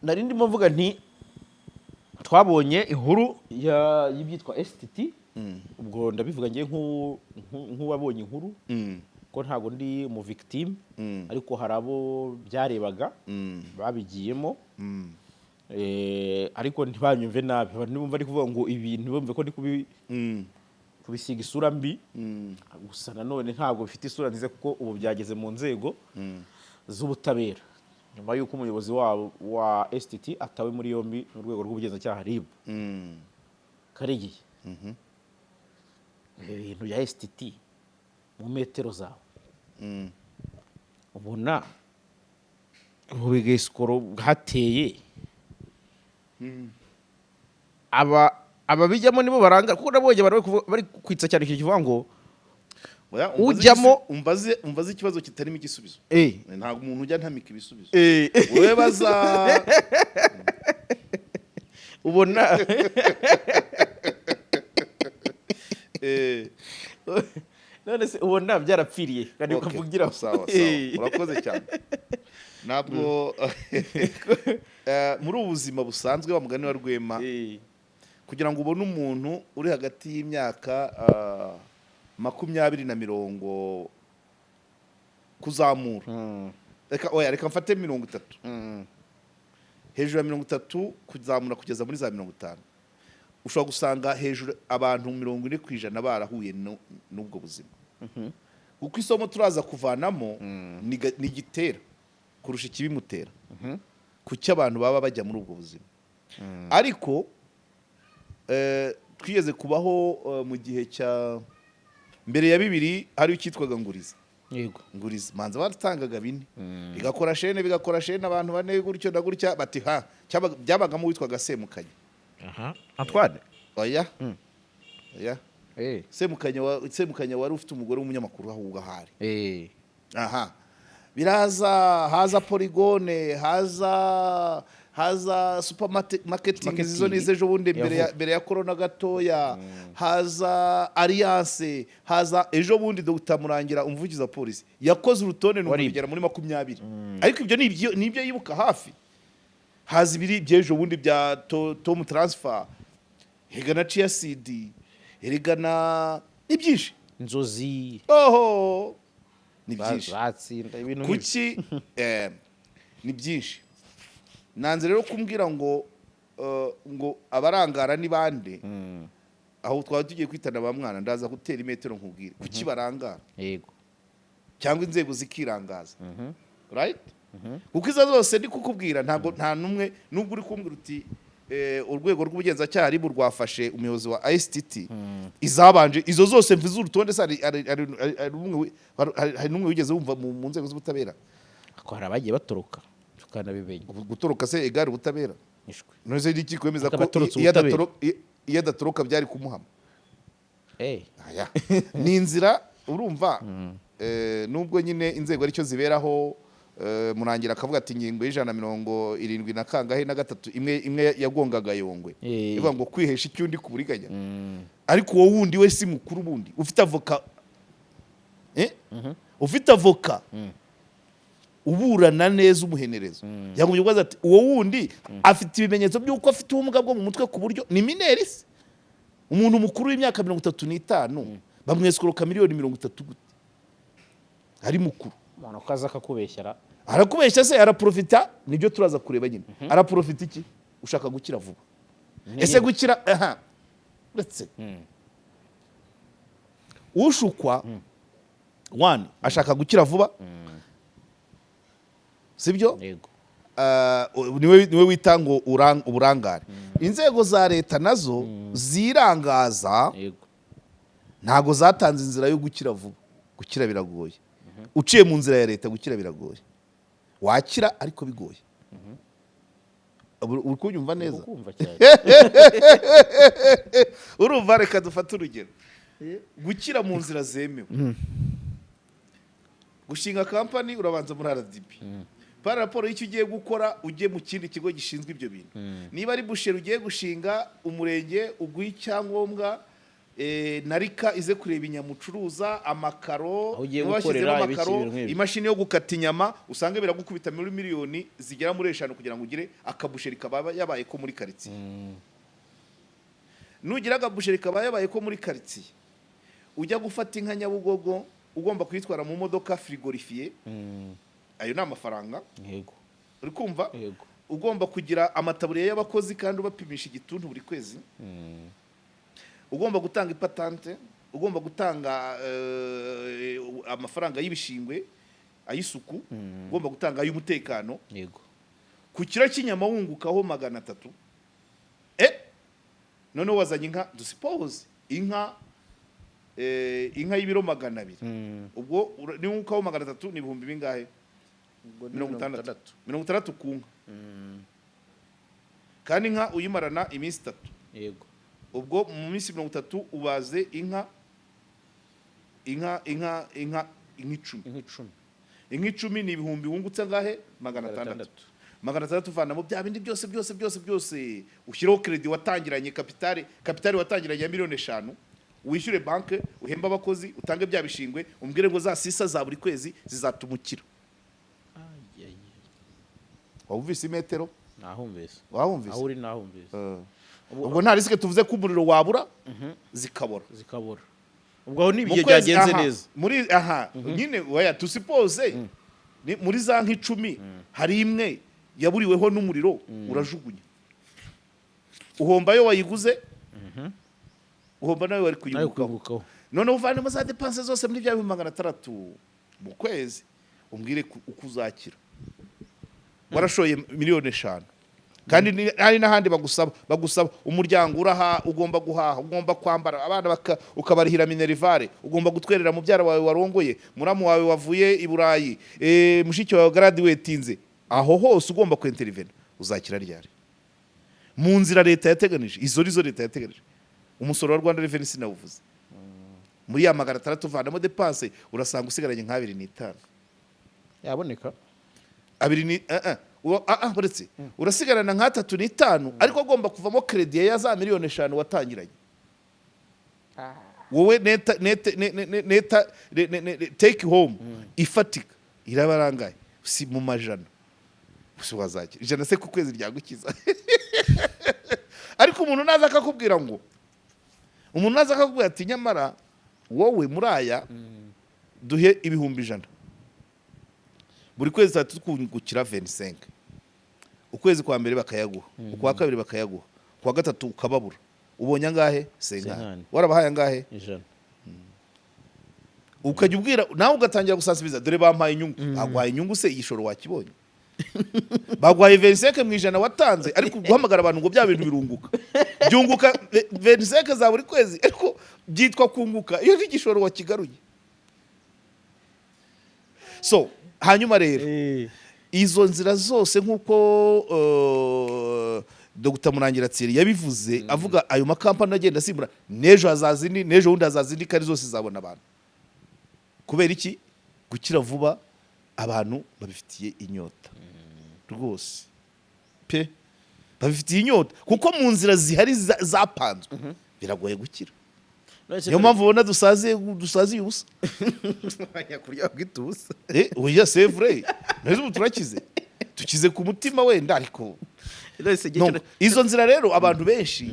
Nari ndimo mvuga nti twabonye inkuru y'ibyitwa STT. Ubwo ndabivuga ngiye nk'uwabonye inkuru, ko ntabwo ndi mu victime, ariko hari abo byarebaga babigiyemo. Ariko ntibanyumve nabi. Abantu nibumva ari kuvuga ngo ibintu, bumve ko ndi kubisiga isura mbi. Gusa nanone ntabwo bifite isura nziza, kuko ubu byageze mu nzego z'ubutabera nyuma y'uko umuyobozi wabo wa STT atawe muri yombi n'urwego rw'ubugenzacyaha RIB. Karegeya, ibintu bya STT mu metero zawe, ubona ubu bigesikoro hateye aba ababijyamo nibo baranga, kuko nabonye abantu bari kwitsa cyane icyo kivuga ngo Oya, umbaze umbaze ikibazo kitarimo igisubizo. Ntabwo umuntu ujya ntamika ibisubizo. Wowe baza. Ubona none se ubona byarapfiriye kandi Okay, ukavugira? Sawa sawa, urakoze cyane. Ntabwo muri ubu buzima busanzwe, wa mugani wa Rwema, kugira ngo ubone umuntu uri hagati y'imyaka 20 na 40 kuzamura, reka, oya, reka mfate 30, hejuru ya 30 kuzamura kugeza muri za 50, ushobora gusanga hejuru abantu 40% barahuye n'ubwo buzima, kuko isomo turaza kuvanamo ni igitera kurusha ikibimutera, kuki abantu baba bajya muri ubwo buzima. Ariko twigeze kubaho mu gihe cya mbere ya 2000 hariho icyitwaga nguriza. Nguriza manza baratangaga 4, bigakora shene, bigakora shene, abantu bane gutyo na gutya, bati ha byabagamo witwaga Semukanya. Aha, Antoine? Oya, oya. Semukanya wari ufite umugore w'umunyamakuru ahubwo ahari. Aha biraza, haza Polygone, haza supermarketing. Marketing. Izo nize ejo bundi mbere ya Yavuga. mbere ya corona gatoya, haza Alliance, haza ejo bundi Dr Murangira, umuvugizi wa polisi, yakoze urutonde numva Wari- bigera muri 20, ariko ibyo ni ibyo yibuka hafi. Haza ibiri by'ejo bundi bya Tom Transfer, erega na chia seed, erega na ni byinshi. Inzozi. Oho, ni byinshi. Batsinda ibintu nk'ibyo. Kuki ni byinshi. Nanze rero kumbwira ngo ngo abarangara ni bande, aho twaba tugiye kwitana ba mwana. Ndaza gutera imetero nkubwire kuki barangara cyangwa inzego zikirangaza, right? Kuko izo zose ndi kukubwira, ntabwo nta n'umwe, nubwo uri kumbwira uti urwego rw'ubugenzacyaha RIB rwafashe umuyobozi wa ICT, izabanje izo zose mvuze urutonde se, hari n'umwe wigeze wumva mu nzego z'ubutabera? Ariko hari abagiye batoroka tukanabimenya. Ubu gutoroka se egare ubutabera? Ishwe. None se ni iki kwemeza Ariko ko abatorotse iyo ubutabera. iyo adatoroka byari kumuhama? Aya ni inzira, urumva, nubwo nyine inzego aricyo ziberaho, Murangira akavuga ati ingingo y'173 na kangahe na gatatu, imwe imwe yagongaga Yongwe, ivuga ngo kwihesha icyo undi ku buriganya, ariko uwo wundi we si mukuru, bundi ufite avoka, ufite avoka uburana neza umuhenerezo, yagombye kubaza ati uwo wundi afite ibimenyetso by'uko afite ubumuga bwo mu mutwe, ku buryo ni mineur se? Umuntu mukuru w'imyaka 35 bamwesikoroka miliyoni 30 gute ari mukuru? Umuntu ukaza akakubeshyara. Arakubeshya se, araprofita, nibyo turaza kureba nyine. Araprofita iki? Ushaka gukira vuba. Ese gukira aha uretse ushukwa, one, ashaka gukira vuba, sibyo? Yego. Niwe wita ngo uburangare. Inzego za leta nazo zirangaza. Ntabwo zatanze inzira yo gukira vuba. Gukira biragoye uciye mu nzira ya leta. Gukira biragoye, wakira ariko bigoye. Uri kunyumva neza? Kumva cyane. Urumva, reka dufate urugero: gukira mu nzira zemewe, gushinga kampani, urabanza muri RDB par raporo y'icyo ugiye gukora, ujye mu kindi kigo gishinzwe ibyo bintu. Niba ari boucherie ugiye gushinga, umurenge uguha icyangombwa, na RICA ize kureba inyama ucuruza, amakaro, Aho ugiye niba washyizemo gukorera, ibiki, amakaro, ibintu nk'ibyo. imashini yo gukata inyama, usanga biragukubita muri miliyoni zigera muri 5 kugira ngo ugire akaboucherie kaba yabaye ko muri karitsiye. Nugira akaboucherie kaba yabaye ko muri karitsiye, ujya gufata inka Nyabugogo, ugomba kuyitwara mu modoka frigorifié, ayo ni amafaranga. Uri kumva? Yego. Ugomba kugira amataburiya y'abakozi kandi ubapimisha igituntu buri kwezi, ugomba gutanga ipatante, ugomba gutanga amafaranga y'ibishingwe, ay'isuku, ugomba gutanga ay'umutekano. Ku kiro cy'inyama wungukaho 300. Noneho wazanye inka, dusuppose inka, inka y'ibiro 200. Ubwo niwungukaho 300 ni ibihumbi bingahe? 60, 60 ku nka, kandi inka uyimarana iminsi 3. Ubwo mu minsi 30 ubaze inka 10. Inka 10. Inka 10 ni ibihumbi wungutse angahe? 600. 600. 600 uvanamo bya bindi byose byose byose byose, ushyiraho crédit watangiranye, capital watangiranye ya miliyoni 5, wishyure banke, uhembe abakozi, utange bya bishingwe, umbwire ngo za sisa za buri kwezi zizatuma ukira. Wumvise imetero? Nahumvise. Wahumvise? Aho uri nahumvise. Ubwo nta risque tuvuze ko umuriro wabura zikabora. Zikabora. Ubwo aho ni Mu ibihe kwezi, byagenze aha, neza. Muri aha nyine, oya, dusuppose ni muri za nk'10 hari imwe yaburiweho n'umuriro, urajugunya, uhomba ayo wayiguze, uhomba nawe wari Nawe kuyungukaho. kuyungukaho. Noneho uvanemo za dépenses zose muri bya 600,000 mu kwezi, umbwire uko uzakira warashoye miliyoni 5, kandi hari n'ahandi bagusaba umuryango uraha, ugomba guhaha, ugomba kwambara, abana ukabarihira minerval, ugomba gutwerera mubyara wawe warongoye, muramu wawe wavuye i Burayi, mushiki wawe graduatinze, aho hose ugomba kwintervena. Uzakira ryari mu nzira leta yateganije? Izo nizo leta yateganije. Umusoro wa Rwanda Revenue sinawuvuze. Muri ya 600 uvanamo dépenses, urasanga usigaranye nk'abiri n'itanu. Yaboneka. Abiri ni uretse urasigarana nk'atatu n'itanu, ariko agomba kuvamo crédit ya za miliyoni 5 watangiranye wowe. Neta nete ne- ne- ne- neta take home ifatika iraba arangaye? Si mu majana? Si wazakira 100 se ku kwezi ryagukiza? Ariko umuntu naza akakubwira ngo, umuntu naza akakubwira ati: "Nyamara wowe muri aya duhe 100,000 buri kwezi, tuzajya tukungukira 25." Ukwezi kwa mbere bakayaguha, ukwa kabiri bakayaguha, ukwa gatatu ukababura. Ubonye angahe? 50. 50. Warabahaye angahe? 100. Ukajya ubwira nawe, ugatangira gusansibiza: "Dore bampaye inyungu." Baguhaye inyungu se igishoro wakibonye? Baguhaye 25 mu 100 watanze, ariko guhamagara abantu ngo bya bintu birunguka, byunguka 25 za buri kwezi, ariko byitwa kunguka iyo n'igishoro wakigaruye. So hanyuma rero, izo nzira zose nk'uko Dr Murangira Thierry yabivuze, avuga ayo makampani agenda asimbura, n'ejo hazaza indi, n'ejo bundi hazaza indi, kandi zose zizabona abantu. Kubera iki? Gukira vuba abantu babifitiye inyota rwose pe, babifitiye inyota, kuko mu nzira zihari zapanzwe biragoye gukira. Niyo mpamvu ubona dusaziye ubusa. Kurya bwita ubusa. Oya, c'est vrai, neza ubu turakize, tukize ku mutima wenda, ariko no, izo nzira rero abantu benshi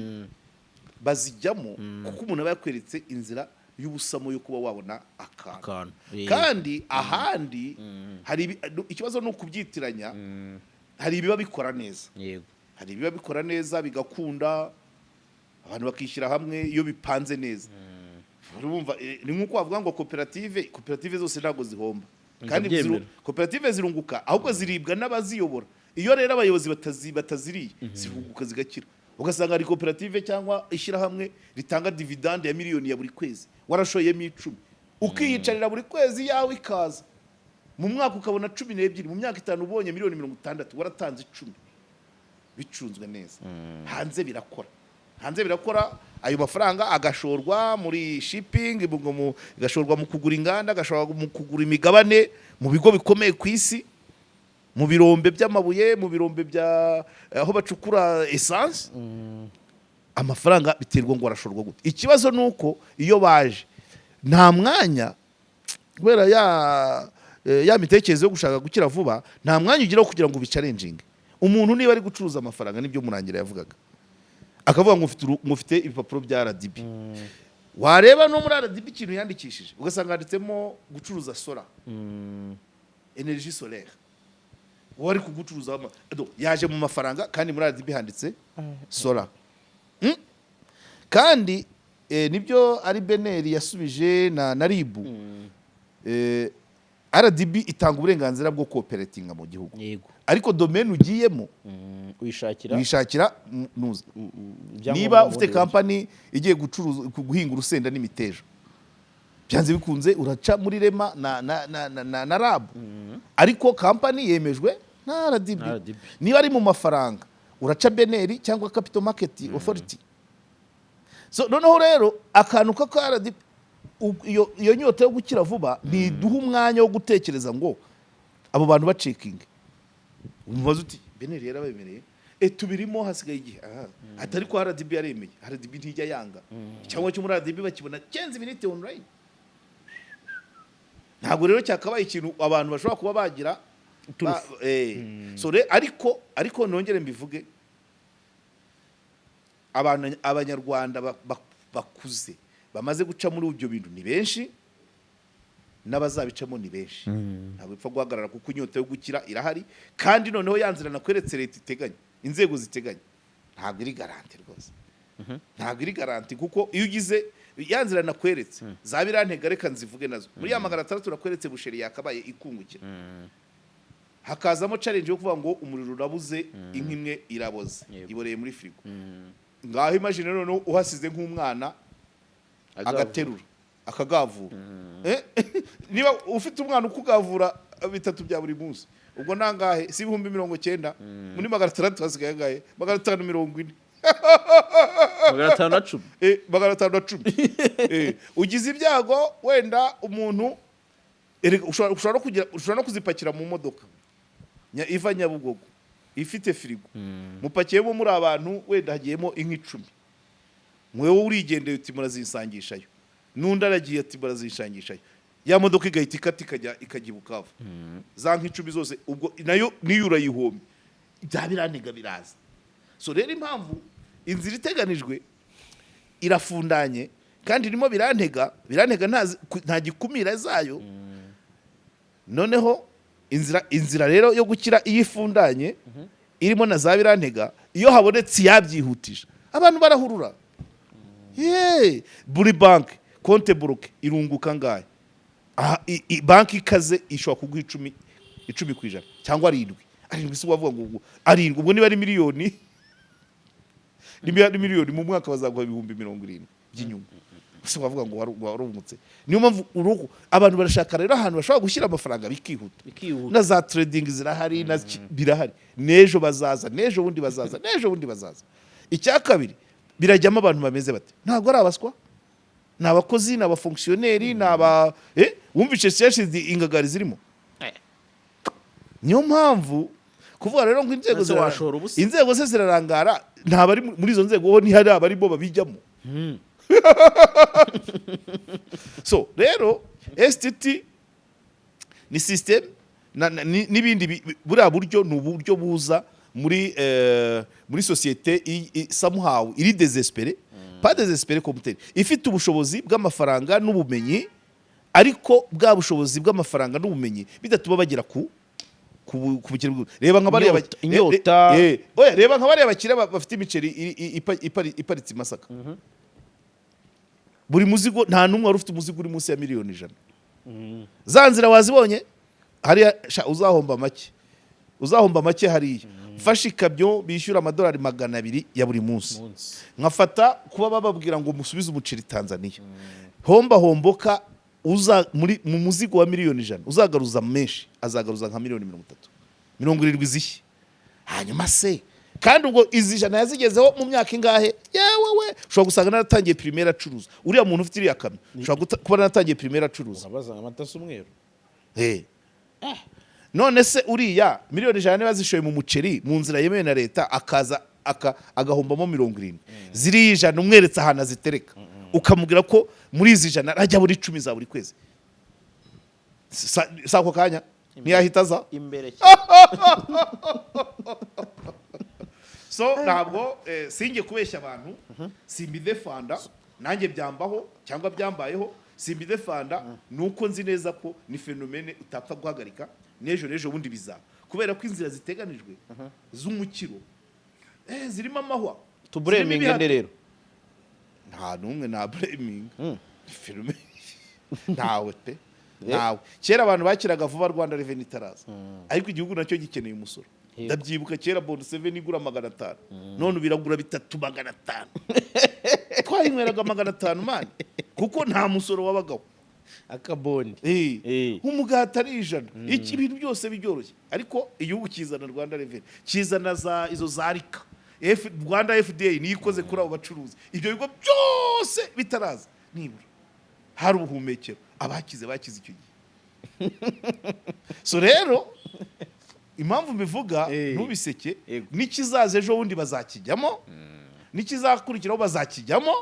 bazijyamo kuko umuntu aba yakweretse inzira y'ubusamo yo kuba wabona akantu. Akantu. Kandi ahandi hari ikibazo ni ukubyitiranya. Hari ibiba bikora neza. Hari ibiba bikora neza bigakunda, abantu bakishyira hamwe iyo bipanze neza. Urumva, ni nk'uko wavuga ngo koperative zose ntabwo zihomba kandi. Ndabyemera. Koperative zirunguka, ahubwo ziribwa n'abaziyobora. Iyo rero abayobozi bataziriye, zirunguka zigakira. Ugasanga hari koperative cyangwa ishyirahamwe ritanga dividende ya miliyoni ya buri kwezi, warashoyemo 10, ukiyicarira, buri kwezi yawe ikaza, mu mwaka ukabona 12, mu myaka 5 ubonye miliyoni 60 waratanze 10. Bicunzwe neza hanze birakora, hanze birakora. Ayo mafaranga agashorwa muri shipping, agashorwa mu kugura inganda, agashorwa mu kugura imigabane mu bigo bikomeye ku isi, mu birombe by'amabuye, mu birombe bya aho bacukura essence. Amafaranga biterwa ngo arashorwa gute. Ikibazo ni uko iyo baje nta mwanya, kubera ya mitekerereze yo gushaka gukira vuba, nta mwanya ugira wo kugira ngo ubichallenginge umuntu niba ari gucuruza amafaranga. Nibyo Murangira yavugaga, akavuga ngo ufite ibipapuro bya RDB. Wareba no muri RDB ikintu yandikishije, ugasanga handitsemo gucuruza solar, énergie solaire. Wari kugucuruza yaje mu mafaranga kandi muri RDB handitse solar. Kandi nibyo ari BNR yasubije na RIB. RDB itanga uburenganzira bwo cooperatinga mu gihugu, ariko domaine ugiyemo uyishakira wishakira nuza ibyangombwa niba mu ufite bundi buryo. Kampani igiye gucuruza, guhinga urusenda n'imiteja, byanze bikunze uraca muri REMA na RAB, ariko kampani yemejwe na RDB. Na RDB. Niba ari mu mafaranga, uraca BNR cyangwa Capital Market Authority. So noneho rero akantu ka RDB, iyo nyota yo gukira vuba ntiduha umwanya wo gutekereza ngo abo bantu bacheckinge. Umubaza uti: "BNR yarabemereye?" "E, tubirimo, hasigaye igihe." Aha atari ko RDB yaremeye. RDB ntijya yanga cyangwa cyo muri RDB bakibona 15 minutes online. Ntabwo rero cyakabaye ikintu abantu bashobora kuba bagira so ariko nongere mbivuge, abantu, Abanyarwanda bakuze bamaze guca muri ibyo bintu ni benshi, n'abazabicamo ni benshi. Ntabwo bipfa guhagarara kuko inyota yo gukira irahari. Kandi noneho ya nzira nakweretse leta iteganya, inzego ziteganya, ntabwo iri garantie rwose, ntabwo iri garantie, kuko iyo ugize ya nzira nakweretse za birantega, reka nzivuge nazo, muri ya 600 nakweretse boucherie yakabaye ikungukira, hakazamo challenge yo kuvuga ngo umuriro urabuze, inka imwe iraboze, iboreye muri firigo. Ngaho imagine noneho uhasize nk'umwana agaterura akagavura. Niba ufite umwana ukugavura bitatu bya buri munsi, ubwo nangahe? Si 90,000? Muri 600 hasigaye angahe? 540. 510. 510. Ugize ibyago wenda umuntu, erega ushobora no kugira, ushobora no kuzipakira mu modoka iva Nyabugogo ifite firigo, mupakiyemo muri abantu, wenda hagiyemo inka 10, mwewe urigendeye uti: "Murazisangishayo." N'undi aragiye ati: "Murazisangishayo." Ya modoka igahita ikata ikajya i Bukavu, za nka 10 zose ubwo nayo niyo urayihombye. Bya birantega biraza. So rero impamvu inzira iteganijwe irafundanye kandi irimo birantega, birantega nta gikumira zayo. Noneho inzira rero yo gukira iyo ifundanye irimo na za birantega, iyo habonetse iyabyihutisha abantu barahurura. Yeee, buri banki compte bloqué irunguka angahe? Aha, banki ikaze ishobora kuguha 10% cyangwa 7, 7. Si wavuga ngo 7, ubwo niba ari miliyoni, niba ari miliyoni mu mwaka bazaguha 70,000 by'inyungu. Si wavuga ngo warungutse? Niyo mpamvu urugo abantu barashaka rero ahantu bashobora gushyira amafaranga bikihuta. Bikihuta. Na za trading zirahari, na birahari, n'ejo bazaza, n'ejo bundi bazaza, n'ejo bundi bazaza. Icya kabiri, birajyamo abantu bameze bate? Ntabwo ari abaswa, ni abakozi, ni abafonctionnaires, ni aba wumvishe yashize ingagari zirimo. Niyo mpamvu kuvuga rero ngo inzego Ese washora ubusa? Inzego se zirarangara? Nta bari muri izo nzego ho, ntihari abarimo babijyamo. So rero STT ni system n'ibindi buriya buryo ni uburyo buza muri sosiyete somehow iri désespérée, pas désespérée comme tel, ifite ubushobozi bw'amafaranga n'ubumenyi, ariko bwa bushobozi bw'amafaranga n'ubumenyi bidatuma bagera ku bukire reba nka bariya Inyota. Oya, reba nka bariya bakire bafite imiceri iparitse i Masaka. Buri muzigo, nta n'umwe wari ufite umuzigo uri munsi ya miliyoni 100. Za nzira wazibonye hariya sha, uzahomba make, uzahomba make hariya. Mfashe ikamyo bishyura amadolari 200 ya buri munsi, Munsi. nkafata kuba bababwira ngo musubize umuceri Tanzania, homba homboka, uza muri mu muzigo wa miliyoni 100, uzagaruza menshi azagaruza nka miliyoni 30, 70 zishya. Hanyuma se kandi ubwo izi 100 yazigezeho mu myaka ingahe? Yewe we, ushobora gusanga naratangiye primaire acuruza. Uriya muntu ufite iriya kamyo ushobora kuba naratangiye primaire acuruza. Urabaza amata si umweru. Eh. None se uriya miliyoni 100 niba zishoye mu muceri mu nzira yemewe na leta, akaza agahombamo 70, ziriya 100 umweretse ahantu azitereka, ukamubwira ko muri izi 100 ajya buri 10 za buri kwezi, si ako kanya ntiyahita aza? Imbere cyane. So ntabwo sinjye kubeshya abantu, simbidefanda, nanjye byambaho cyangwa byambayeho, simbidefanda. Ni uko nzi neza ko ni phénomène utapfa guhagarika. N'ejo n'ejo bundi bizaba, kubera ko inzira ziteganijwe z'umukiro zirimo amahwa, zirimo Tublaminge ibihato. nde rero? Nta n'umwe nta blaming, phénomène ntawe pe, ntawe. Kera abantu bakiraga vuba Rwanda Revenue itaraza, ariko igihugu nacyo gikeneye umusoro. Ndabyibuka kera Bond Seven igura 500, none biragura 3,500. Twayinyweraga 500 man, kuko nta musoro wabagaho. Akabondi. Umugati ari 100, iki, ibintu byose byoroshye. Ariko igihugu kizana Rwanda Revenue, kizana za izo za RICA, Rwanda FDA niyo ikoze kuri abo bacuruzi. Ibyo bigo byose bitaraza, nibura hari ubuhumekero, abakize bakize icyo gihe. So rero impamvu mbivuga, ntubiseke, n'ikizaza ejo bundi bazakijyamo, n'ikizakurikiraho bazakijyamo.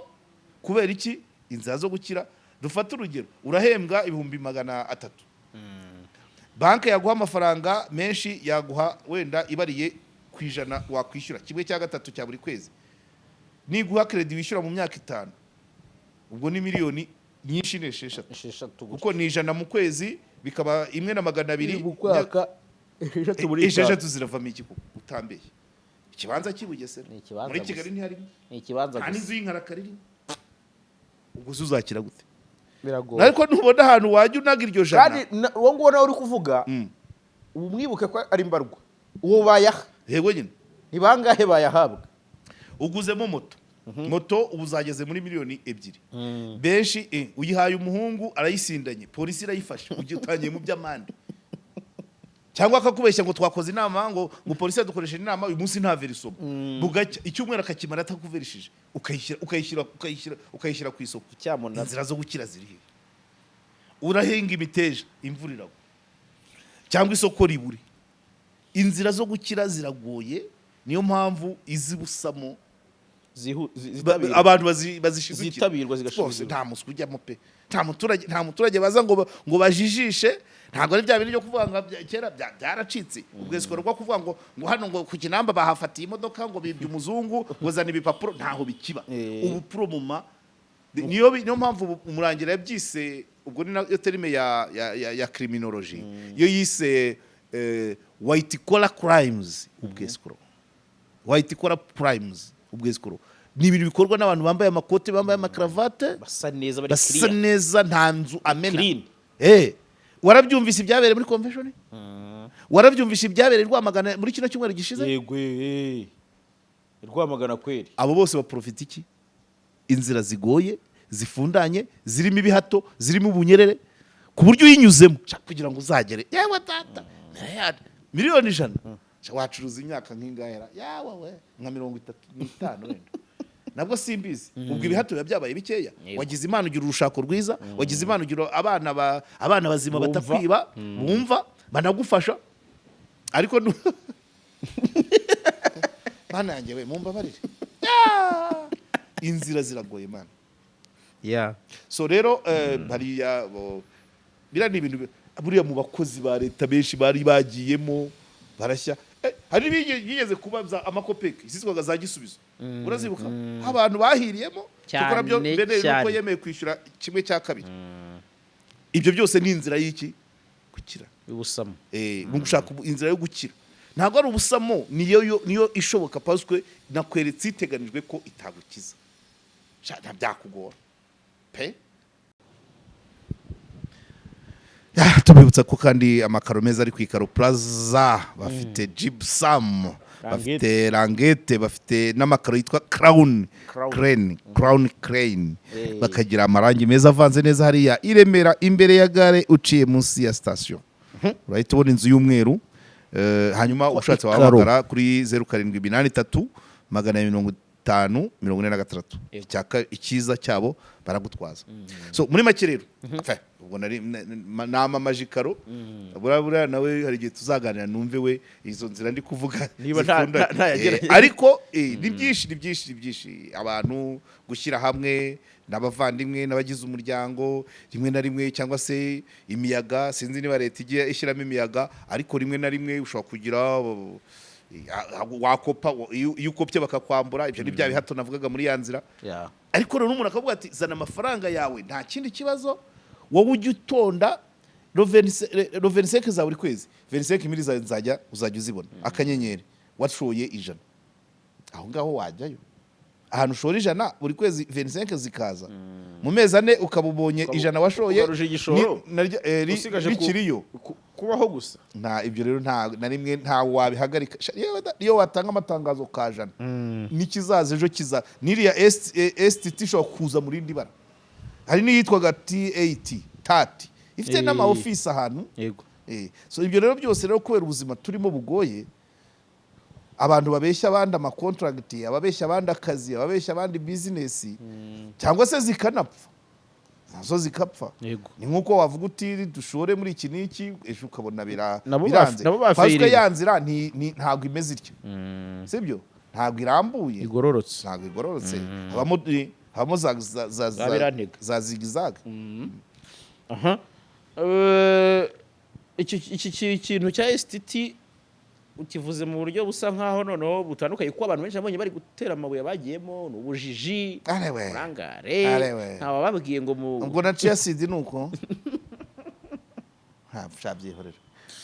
Kubera iki? Inzira zo gukira, dufate urugero, urahembwa 300,000, banki yaguha amafaranga menshi, yaguha wenda ibariye ku 100, wakwishyura kimwe cya gatatu cya buri kwezi. Niguha crédit wishyura mu myaka 5, ubwo ni miliyoni nyinshi ni 6. 6 gutya. Kuko ni 100 mu kwezi, bikaba 1 na 200. Mu mwaka 6 muri 6 ziravamo iki koko? Utambeye ikibanza cy'i Bugesera, Ni ikibanza muri gusa. Kigali ntiharimo, Ni ikibanza nta gusa. n'inzu y'inkarakara irimo. Ubwo se uzakira gute? Biragoye. Ariko ntubona ahantu wajya unaga iryo jana? Kandi uwo nguwo nawe uri kuvuga, ubu mwibuke ko ari mbarwa uwo bayaha. Yego nyine. Ni bangahe bayahabwa? Uguzemo moto, moto ubu uzageze muri miliyoni 2 benshi, uyihaye umuhungu arayisindanye, polisi irayifashe, ugiye utangiye mu by'amande, cyangwa akakubeshya ngo twakoze inama, ngo polisi yadukoresheje inama uyu munsi nta verisoma, bugacya icyumweru akakimara atakuverishije, ukayishyira ukayishyira ukayishyira ukayishyira ku isoko. Cyamunara. Inzira zo gukira ziri he? Urahinga imiteja, imvura iragwa cyangwa isoko ribure. Inzira zo gukira ziragoye, niyo mpamvu izibusamo Zitabirwa. Abantu bazishidukira. Zitabirwa zigashidukirwa. Rwose nta muswa ujyamo pe, nta muturage baza ngo bajijishe. Ntabwo ari bya bintu byo kuvuga ngo kera byaracitse ubwo rwo kuvuga ngo hano ngo ku Kinamba bahafatiye imodoka, ngo bibye umuzungu, ngo zana ibipapuro, ntaho bikiba. Ubu promoma niyo mpamvu ubu Umurangira yabyise, ubwo ni nayo terme ya criminology iyo yise white collar crimes, ubwesikoro. White collar crimes, ubwesikoro, ni ibintu bikorwa n'abantu bambaye amakote, bambaye amakaravate, basa neza, bari basa clear. neza, nta nzu amena. Clean. Warabyumvise ibyabereye muri convention, warabyumvise ibyabereye i Rwamagana muri kino cyumweru gishize. Yego, Rwamagana kweri. Abo bose baprofita iki? Inzira zigoye, zifundanye, zirimo ibihato, zirimo ubunyerere, ku buryo uyinyuzemo sha, kugira ngo uzagere, yewe data, miliyoni 100 sha, wacuruza imyaka nk'ingahera yawe we, nka 35 wenda, nabwo simbizi. Ubwo ibihato biba byabaye bikeya. Wagize Imana ugira urushako rwiza, wagize Imana ugira abana bazima, Bumva. batakwiba, bumva, banagufasha. Ariko bana yanjye we, mumbabarire. Ya! Inzira ziragoye mana. So rero hariya biriya ni ibintu buriya mu bakozi ba leta benshi bari bagiyemo barashya. Hari bigeze kuba za amakopeki zitwaga za Gisubizo, urazibuka? Abantu bahiriyemo. Cyakora byo Cyane, bene nuko cyane. yemeye kwishyura kimwe cya kabiri. Ibyo byose ni inzira y'iki? Gukira. Ubusamo. Mu gushaka inzira yo gukira, ntabwo ari ubusamo, niyo ishoboka, paswe nakweretse iteganijwe ko itagukiza. Sha, nta byakugora pe. Tubibutsa ko kandi amakaro meza ari ku Ikaro Plaza, bafite gypsum. Bafite languette, bafite n'amakaro yitwa Crown. Crown. Crane, Crown Crane. Eh. Bakagira amarangi meza avanze neza. Hariya i Remera, imbere ya gare, uciye munsi ya sitasiyo, urahita ubona inzu y'umweru. Hanyuma ushatse Ikaro. wahamagara kuri 0783 250 46. Icyiza cyabo, baragutwaza. So muri make rero, enfin, ubwo nari namamaje ikaro. Buriya nawe hari igihe tuzaganira numve we izo nzira ndi kuvuga Niba zikunda. ntayagerageza. Ariko ni byinshi, ni byinshi, ni byinshi. Abantu gushyira hamwe n'abavandimwe n'abagize umuryango rimwe na rimwe, cyangwa se imiyaga, sinzi niba leta igiye ishyiramo imiyaga, ariko rimwe na rimwe ushobora kugira wakopa, iyo ukopye bakakwambura. Ibyo ni bya bihato navugaga muri ya nzira. Ariko rero umuntu akavuga ati: "Zana amafaranga yawe, nta kindi kibazo, wowe ujye utonda le 25 za buri kwezi, 25 mille zawe nzajya uzajya uzibona." Akanyenyeri, washoye 100 aho ngaho, wajyayo ahantu ushora 100 buri kwezi, 25 zikaza mu mezi 4, ukaba ubonye 100 washoye. Ugaruje igishoro. Naryo Usigaje rikiriyo. Kubaho gusa. Nta ibyo rero, nta na rimwe nta wabihagarika. Yewe da, iyo watanga amatangazo kajana n'ikizaza ejo kiza, n'iriya STT ishobora kuza mu rindi bara. Hari n'iyitwaga TAT, TAT, ifite n'ama office ahantu. So ibyo rero byose rero, kubera ubuzima turimo bugoye, abantu babeshya abandi amakontragiti, ababeshya abandi akazi, ababeshya abandi bizinesi, cyangwa se zikanapfa, nazo zikapfa. Ni nk'uko wavuga uti: "Dushore muri iki n'iki," ejo ukabona biranze. Nabo Pasika bafailinga. ya nzira ntabwo imeze ityo, sibyo? Ntabwo irambuye. Igororotse. Ntabwo igororotse, habamo za Za birantega. za zigzag. Aha. Iki kintu cya STT ukivuze mu buryo busa nkaho noneho butandukanye, kuko abantu benshi nabonye bari gutera amabuye bagiyemo, ni ubujiji, Arewe. uburangare. Arewe. Nta wababwiye ngo mu Ubwo na chia seed ni uko nta byihorera,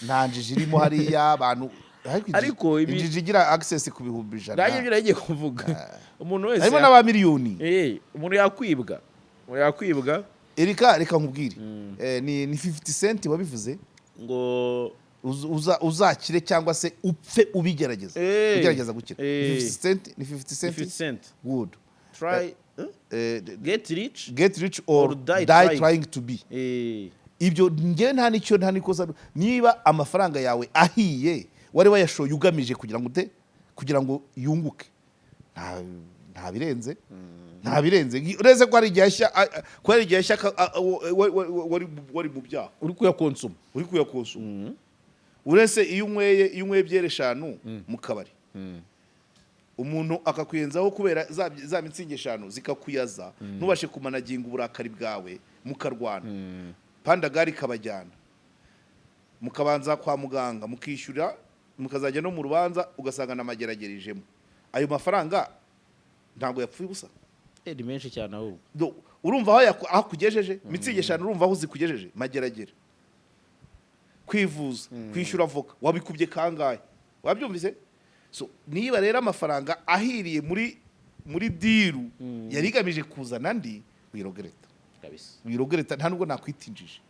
nta njiji irimo hariya abantu, ariko Ariko injiji igira access ku 100,000. Nanjye ibyo nagiye kuvuga, umuntu wese Harimo n'aba miliyoni. Umuntu yakwibwa, umuntu yakwibwa. Erika, reka nkubwire. Ni 50 Cent wabivuze. Ngo Uzakire cyangwa se upfe ubigerageza. Ugerageza gukira. 50 Cent ni 50 Cent. 50 Cent. Good. Try, eh? Get rich get rich or or die die trying. Trying to be. Ibyo njyewe nta n'icyo, nta n'ikosa. Niba amafaranga yawe ahiye, wari wayashoye ugamije kugira ngo ute, kugira ngo yunguke, nta birenze, nta birenze. Uretse ko hari igihe ashya, ko hari igihe ashya wari mu byaha. Uri kuyakonsoma. Uri kuyakonsoma. Uretse iyo unyweye byeri eshanu mu kabari, umuntu akakwiyenzaho kubera za mitsingi eshanu zikakuyaza, ntubashe kumanaginga uburakari bwawe, mukarwana, pandagari ikabajyana, mukabanza kwa muganga, mukishyura, mukazajya no mu rubanza, ugasanga namageragerejemo, ayo mafaranga ntabwo yapfuye ubusa. Ni menshi cyane ahubwo. Urumva aho akugejeje mitsingi eshanu, urumva aho zikugejeje? Mageragere, kwivuza, kwishyura avoka, wabikubye kangahe? Wabyumvise? So niba rero amafaranga ahiriye muri deal yari igamije kuzana andi, wirogereta. Kabisa. Wirogereta, nta nubwo nakwita injiji.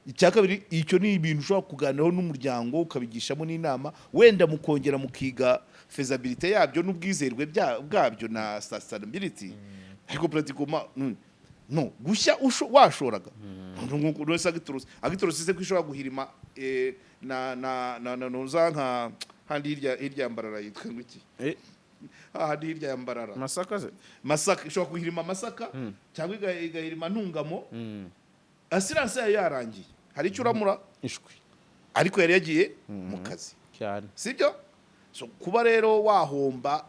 Icya kabiri, icyo ni ibintu ushobora kuganiraho n'umuryango, ukabigishamo n'inama, wenda mukongera mukiga faisabilité yabyo n'ubwizerwe bwabyo na sustainability. Ariko pratiquement no gushya washoraga nk'uko wese agitorosi se ko ishobora guhirima, na nuza nka handi hirya ya Mbarara, yitwa ngo iki? Hahandi hirya ya Mbarara. Masaka se? Masaka, ishobora guhirima Masaka cyangwa igahirima Ntungamo. Assurance yayo yarangiye, hari icyo uramura? Ishwi. Ariko yari yagiye mu kazi. Cyane. Sibyo? So kuba rero wahomba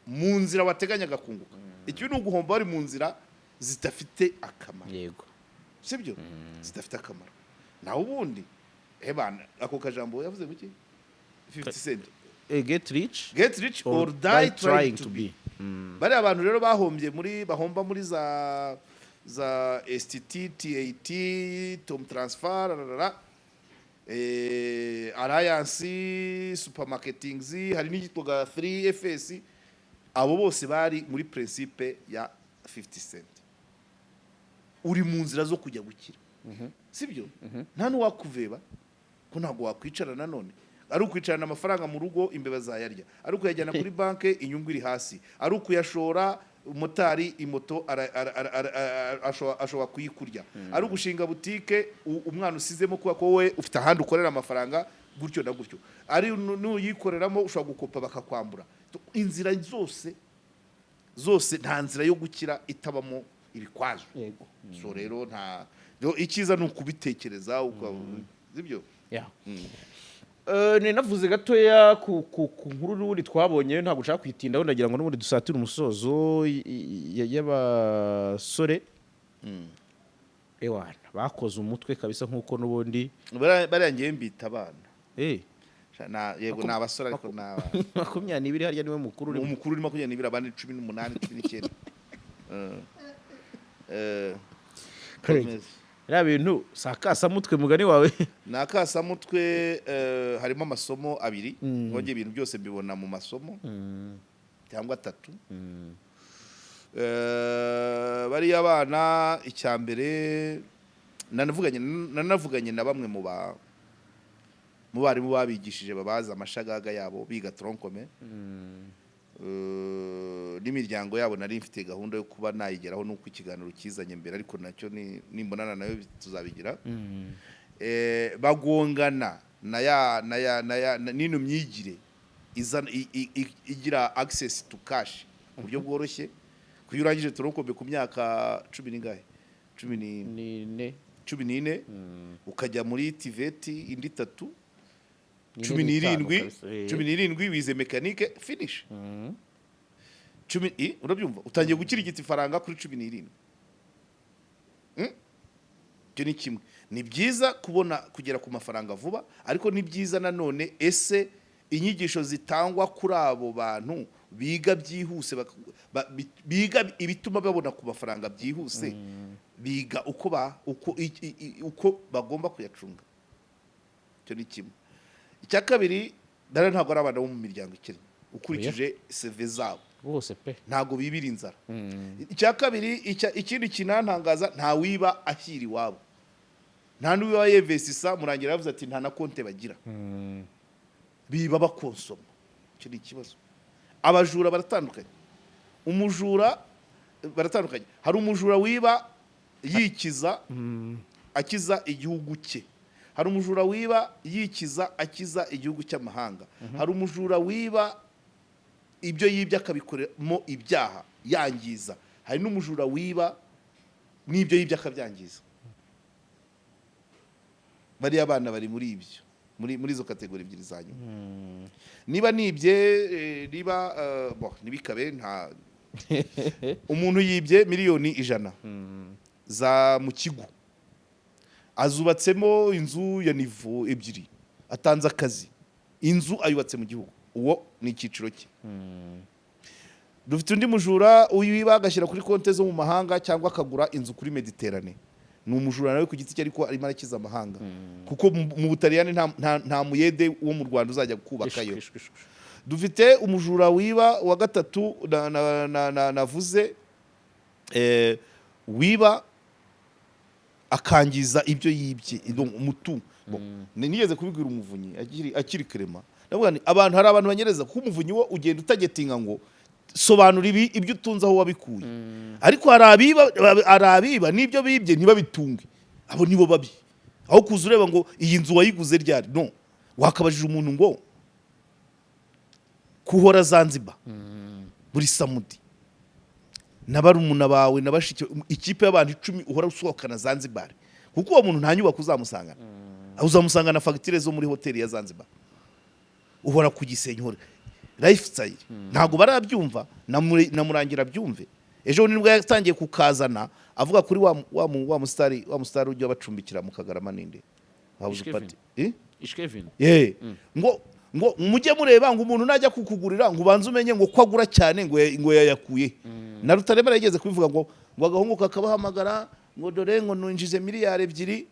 mu nzira wateganyaga kunguka, ikibi ni uguhomba wari mu nzira zidafite akamaro. Sibyo? Zidafite akamaro. Naho ubundi ebana, ako kajambo yavuze kuki 50 Cent? Get rich get rich or die trying to be. Bariya abantu rero bahombye muri, bahomba muri za STT, TAT, Tom Transfer, rarara, Alliance Supermarketings, hari n'igitwaga 3FS, abo bose bari muri principe ya 50 Cent. Uri mu nzira zo kujya gukira, sibyo? Nta n'uwakuveba ko ntabwo wakwicara nanone. Ari ukwicarana amafaranga mu rugo, imbeba zayarya. Ari ukuyajyana kuri banki, inyungu iri hasi. Ari ukuyashora, umumotari imoto ashobora kuyikurya. Ari ugushinga butike, umwana usizemo kubera ko wowe ufite ahandi ukorera amafaranga, gutyo na gutyo. Ari nuyikoreramo, ushobora gukopa bakakwambura. Inzira zose zose, nta nzira yo gukira itabamo ibikwazo. So rero nta rero, icyiza ni ukubitekereza sibyo? Yeah. Ni navuze gatoya ku nkuru n'ubundi twabonye, ntabwo ushaka kwitindaho, ndagira ngo n'ubundi dusatire umusozo y'abasore ewana bakoze umutwe kabisa nk'uko n'ubundi Bariya ngewe mbita abana. Yego, ni abasore ariko ni abana. 22 harya niwe mukuru urimo? Umukuru uri 22, abandi 18, 19. Correct. Biriya bintu si akasamutwe mugani wawe. Ni akasamutwe. Harimo amasomo abiri. Ngongeye ibintu byose mbibona mu masomo cyangwa atatu. Bariya bana, icya mbere nanavuganye na bamwe mu barimu babigishije, babazi amashagaga yabo biga tronc commun n'imiryango yabo. Nari mfite gahunda yo kuba nayigeraho nuko ikiganiro kizanye mbere, ariko nacyo nimbonana nayo tuzabigira. Bagongana na ya na ya na ya n'ino myigire izana igira access to cash ku buryo bworoshye. Kuyo urangije tronc commun ku myaka cumi n'ingahe, cumi ni ni ne. 14, ukajya muri TVET indi 3, Ni cumi n'itanu n'irindwi kabisa, eh. 17 wize mécanique, finish. Cumi urabyumva, utangiye gukirigita ifaranga kuri 17. Icyo ni kimwe. Ni byiza kubona kugera ku mafaranga vuba, ariko ni byiza nanone, ese inyigisho zitangwa kuri abo bantu biga byihuse, biga ibituma babona ku mafaranga byihuse, biga uko ba uko uko bagomba kuyacunga? Icyo ni kimwe. Icya kabiri, dara ntabwo ari abana bo mu miryango ikennye ukurikije CV zabo. Bose pe. Ntabwo bibira inzara. Icya kabiri, ikindi kinantangaza, nta wiba ashyira iwabo, nta n'uwiba yevesisa. Murangira yavuze ati nta na konte bagira, biba bakonsoma. Icyo ni ikibazo. Abajura baratandukanye, umujura baratandukanye. Hari umujura wiba yikiza, akiza igihugu cye. Hari umujura wiba yikiza, akiza igihugu cy'amahanga. Hari umujura wiba ibyo yibye akabikoramo ibyaha yangiza. Hari n'umujura wiba n'ibyo yibye akabyangiza. Bariya bana bari muri ibyo, muri izo catégorie ebyiri za nyuma. Niba nibye, niba bon, ntibikabe, nta umuntu yibye miliyoni 100 za mu kigo, azubatsemo inzu ya niveau 2, atanze akazi, inzu ayubatse mu gihugu, uwo ni icyiciro cye. Dufite undi mujura uyiba agashyira kuri konti zo mu mahanga cyangwa akagura inzu kuri Mediterane. Ni umujura nawe ku giti cye, ariko arimo arakiza amahanga, kuko mu Butaliyani nta muyede wo mu Rwanda uzajya kubakayo. Ishwi, ishwi, ishwi. Dufite umujura wiba wa gatatu navuze, wiba akangiza ibyo yibye, umutungo. Bon, nigeze kubibwira Umuvunyi akiri Clement, ndavuga nti abantu, hari abantu banyereza, kuko Umuvunyi wo ugenda utagetinga ngo sobanura ibi, ibyo utunze aho wabikuye. Ariko hari abiba n'ibyo bibye ntibabitunge, abo nibo babi. Aho kuza ureba ngo iyi nzu wayiguze ryari, no wakabajije umuntu ngo kuhora Zanzibar buri samedi na barumuna bawe na bashiki, ikipe y'abantu 10 uhora usohokana Zanzibar, kuko uwo muntu nta nyubako uzamusangana, uzamusangana fagitire zo muri hoteli ya Zanzibar, uhora ku Gisenyi, uhora lifestyle. Ntabwo barabyumva na Murangira byumve. Ejo bundi nibwo yatangiye kukazana, avuga kuri wa musitari ujya bacumbikira mu Kagarama, ninde House Ishkevin. party. Eh? Ishkevin. Ye. Ngo mujye mureba ngo umuntu najya kukugurira, ngo ubanze umenye ngo ko agura cyane, ngo yayakuye. Na Rutaremara yigeze kubivuga, ngo agahungu kakabahamagara ngo dore ngo ninjize miliyari 2,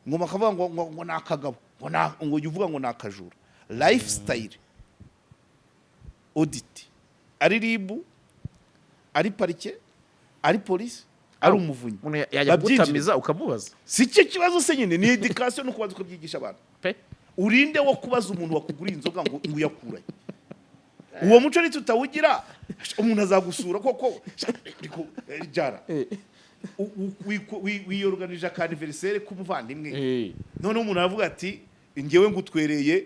ngo bakavuga ngo ni akagabo, ngo ujye uvuga ngo ni akajura. Lifestyle audit, ari RIB, ari parike, ari polisi, ari Umuvunyi, Umuntu yajya babyinjire. kugutamiza ukamubaza. Si cyo kibazo se nyine ni education, no kubanza ukabyigisha abantu. Pe. Urinde wo kubaza umuntu wakuguriye inzoga ngo uyakurahe? Uwo muco nitutawugira, umuntu azagusura koko. Ariko, jara wiyoruganije aka anniversaire k'umuvandimwe, noneho umuntu aravuga ati: "Ngewe ngutwereye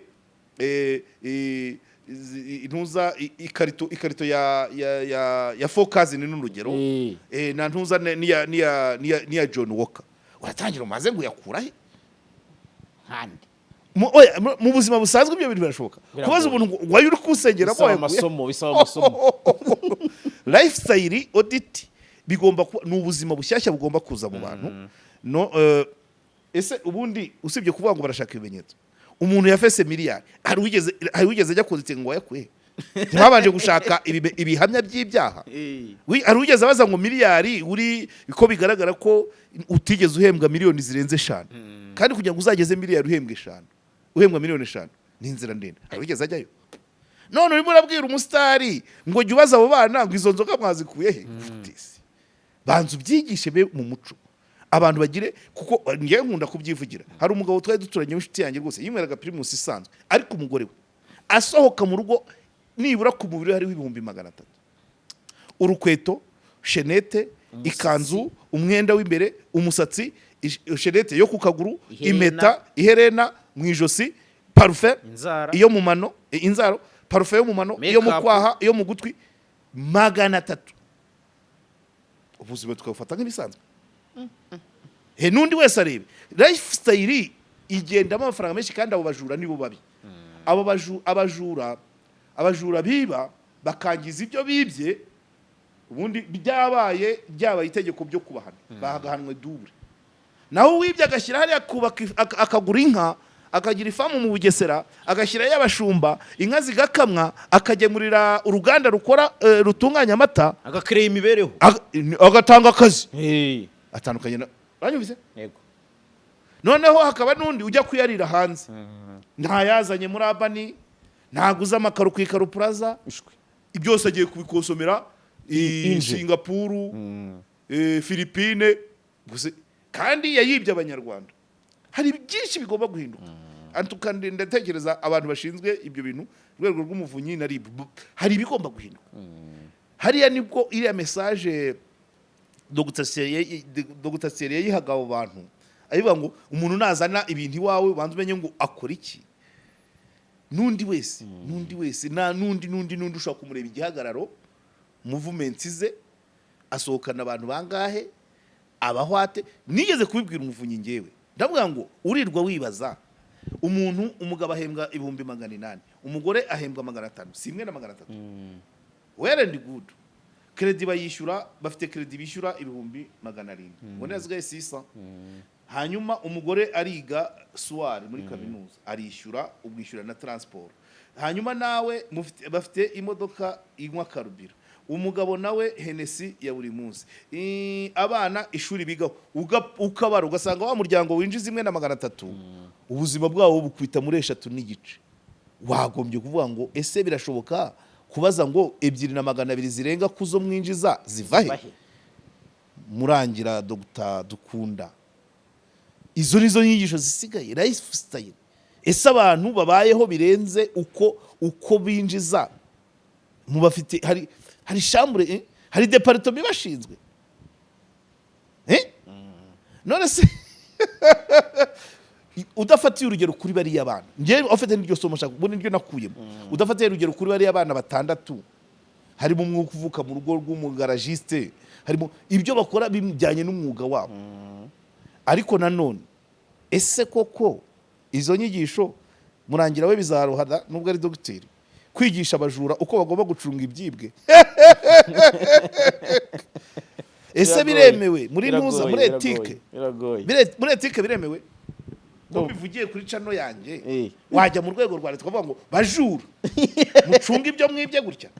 intuza ikarito ya Fokazi," ni n'urugero, na ntuza niya John Walker. Uratangira umaze ngo uyakura he? Handi. Oya, mu buzima busanzwe ibyo bintu birashoboka? Biragoye. Kubaza umuntu ngo wayo uri kuwusengera Bisaba wayakuye? amasomo, bisaba amasomo. Lifestyle audit bigomba kuba ni ubuzima bushyashya bugomba kuza mu bantu. No, ese ubundi usibye kuvuga ngo barashaka ibimenyetso, umuntu yafese miliyari, hari uwigeze ajya kuzitenga ngo wayakuye? Ntibabanje gushaka ibihamya by'ibyaha? Hari uwigeze abaza ngo miliyari uri ko bigaragara ko utigeze uhembwa miliyoni zirenze 5, kandi kugira ngo uzageze miliyari uhembwa 5, uhembwa miliyoni 5 ni inzira ndende? Hari uwigeze ajyayo? None urimo urabwira umusitari ngo jya ubaza abo bana ngo izo nzoga mwazikuye he? Gute se? Banza ubyigishe be mu muco, abantu bagire, kuko ngewe nkunda kubyivugira. Hari umugabo twari duturanye w'inshuti yanjye rwose, yinyweraga Primus isanzwe, ariko umugore we asohoka mu rugo nibura ku mubiri we hariho 300,000: urukweto, chaînette, ikanzu, umwenda w'imbere, umusatsi, chaînette yo ku kaguru, Iherena. impeta, iherena mu ijosi, parufe, Inzara. iyo mu mano, inzaro, parufe yo mu mano, iyo mu Make-up. kwaha, iyo mu gutwi, 300. Ubuzima tukabufata nk'ibisanzwe. He n'undi wese arebe lifestyle igendamo amafaranga menshi, kandi abo bajura nibo babi. Abo abajura biba bakangiza ibyo bibye. Ubundi byabaye itegeko byo kubahana, bagahanwe double. Naho uwibye agashyira hariya, akubaka akagura inka, akagira ifamu mu Bugesera, agashyirayo abashumba, inka zigakamwa, akagemurira uruganda rukora rutunganya amata, agakereye imibereho, agatanga akazi, atandukanye na uranyumvise? Yego. Noneho hakaba n'undi ujya kuyarira hanze, ntayazanye muri abani, ntaguze amakaro ku Ikaro Plaza, byose agiye kubikosomera i Inje. Singapuru, Philippine gusa, kandi yayibye Abanyarwanda. Hari byinshi bigomba guhinduka. Antuka ndatekereza abantu bashinzwe ibyo bintu, urwego rw'umuvunyi na RIB, hari ibigomba guhinduka hariya. Nibwo iriya message Dr. Thierry yayihaga abo bantu, ayivuga ngo umuntu nazana ibintu iwawe ubanza umenye ngo akora iki. N'undi wese na n'undi ushobora kumureba igihagararo, movement ze, asohokana abantu bangahe, abaho ate. Nigeze kubibwira umuvunyi ngewe, ndavuga ngo urirwa wibaza umuntu, umugabo ahembwa 800,000, umugore ahembwa 500, si imwe na 300, well and good. Crédit bayishyura, bafite crédit bishyura 700,000, ngo nasigaye sisa. Hanyuma umugore ariga soir muri kaminuza, arishyura, ubwishyura na transport. Hanyuma nawe bafite imodoka inywa carburant, umugabo nawe Hennessy ya buri munsi. Abana ishuri bigaho, ukabara ugasanga wa muryango winjiza imwe na 300, ubuzima bwabo bukubita muri 3.5. Wagombye kuvuga ngo ese birashoboka kubaza ngo 2 na 200 zirenga kuzo mwinjiza ziva he? Bahe. Murangira Dr Dukunda, izo nizo nyigisho zisigaye. Lifestyle, ese abantu babayeho birenze uko binjiza mu bafite, hari chambre, hari département ibashinzwe? None se udafatiye urugero kuri bariya bana, njyewe ufite n'iryo somo nshaka, ubu niryo nakuyemo, udafatiye urugero kuri bariya bana batandatu, harimo umwuka uvuka mu rugo rw'umugaragiste, harimo ibyo bakora bijyanye n'umwuga wabo, ariko nanone ese koko izo nyigisho Murangira we bizaruhana, nubwo ari dogiteri, kwigisha abajura uko bagomba gucunga ibyibwe? Ese Biragoye. biremewe muri ntuza, muri Biragoye, éthique? Biragoye. Muri éthique biremewe ko bivugiye kuri channel yanjye? Wajya mu rwego rwa leta ukavuga ngo bajura mucunge ibyo mwibye gutya?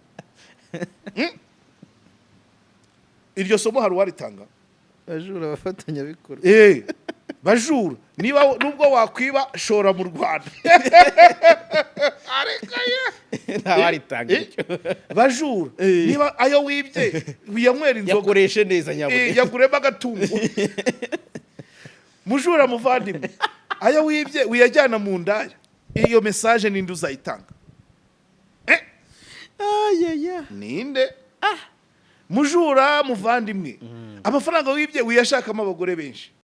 Iryo somo hari uwaritanga? Bajura abafatanyabikorwa. Bajura, niba nubwo wakwiba shora mu Rwanda. Ariko ye! Ntawaritanga. Eh, bajura, niba ayo wibye wiyanywera inzoga, yakoreshe neza nyabune. Yaguremo agatungo. Mujura muvandimwe, ayo wibye wiyajyana mu ndaya. Iyo message ninde uzayitanga? Ninde? Mujura muvandimwe, amafaranga wibye wiyashakamo abagore benshi.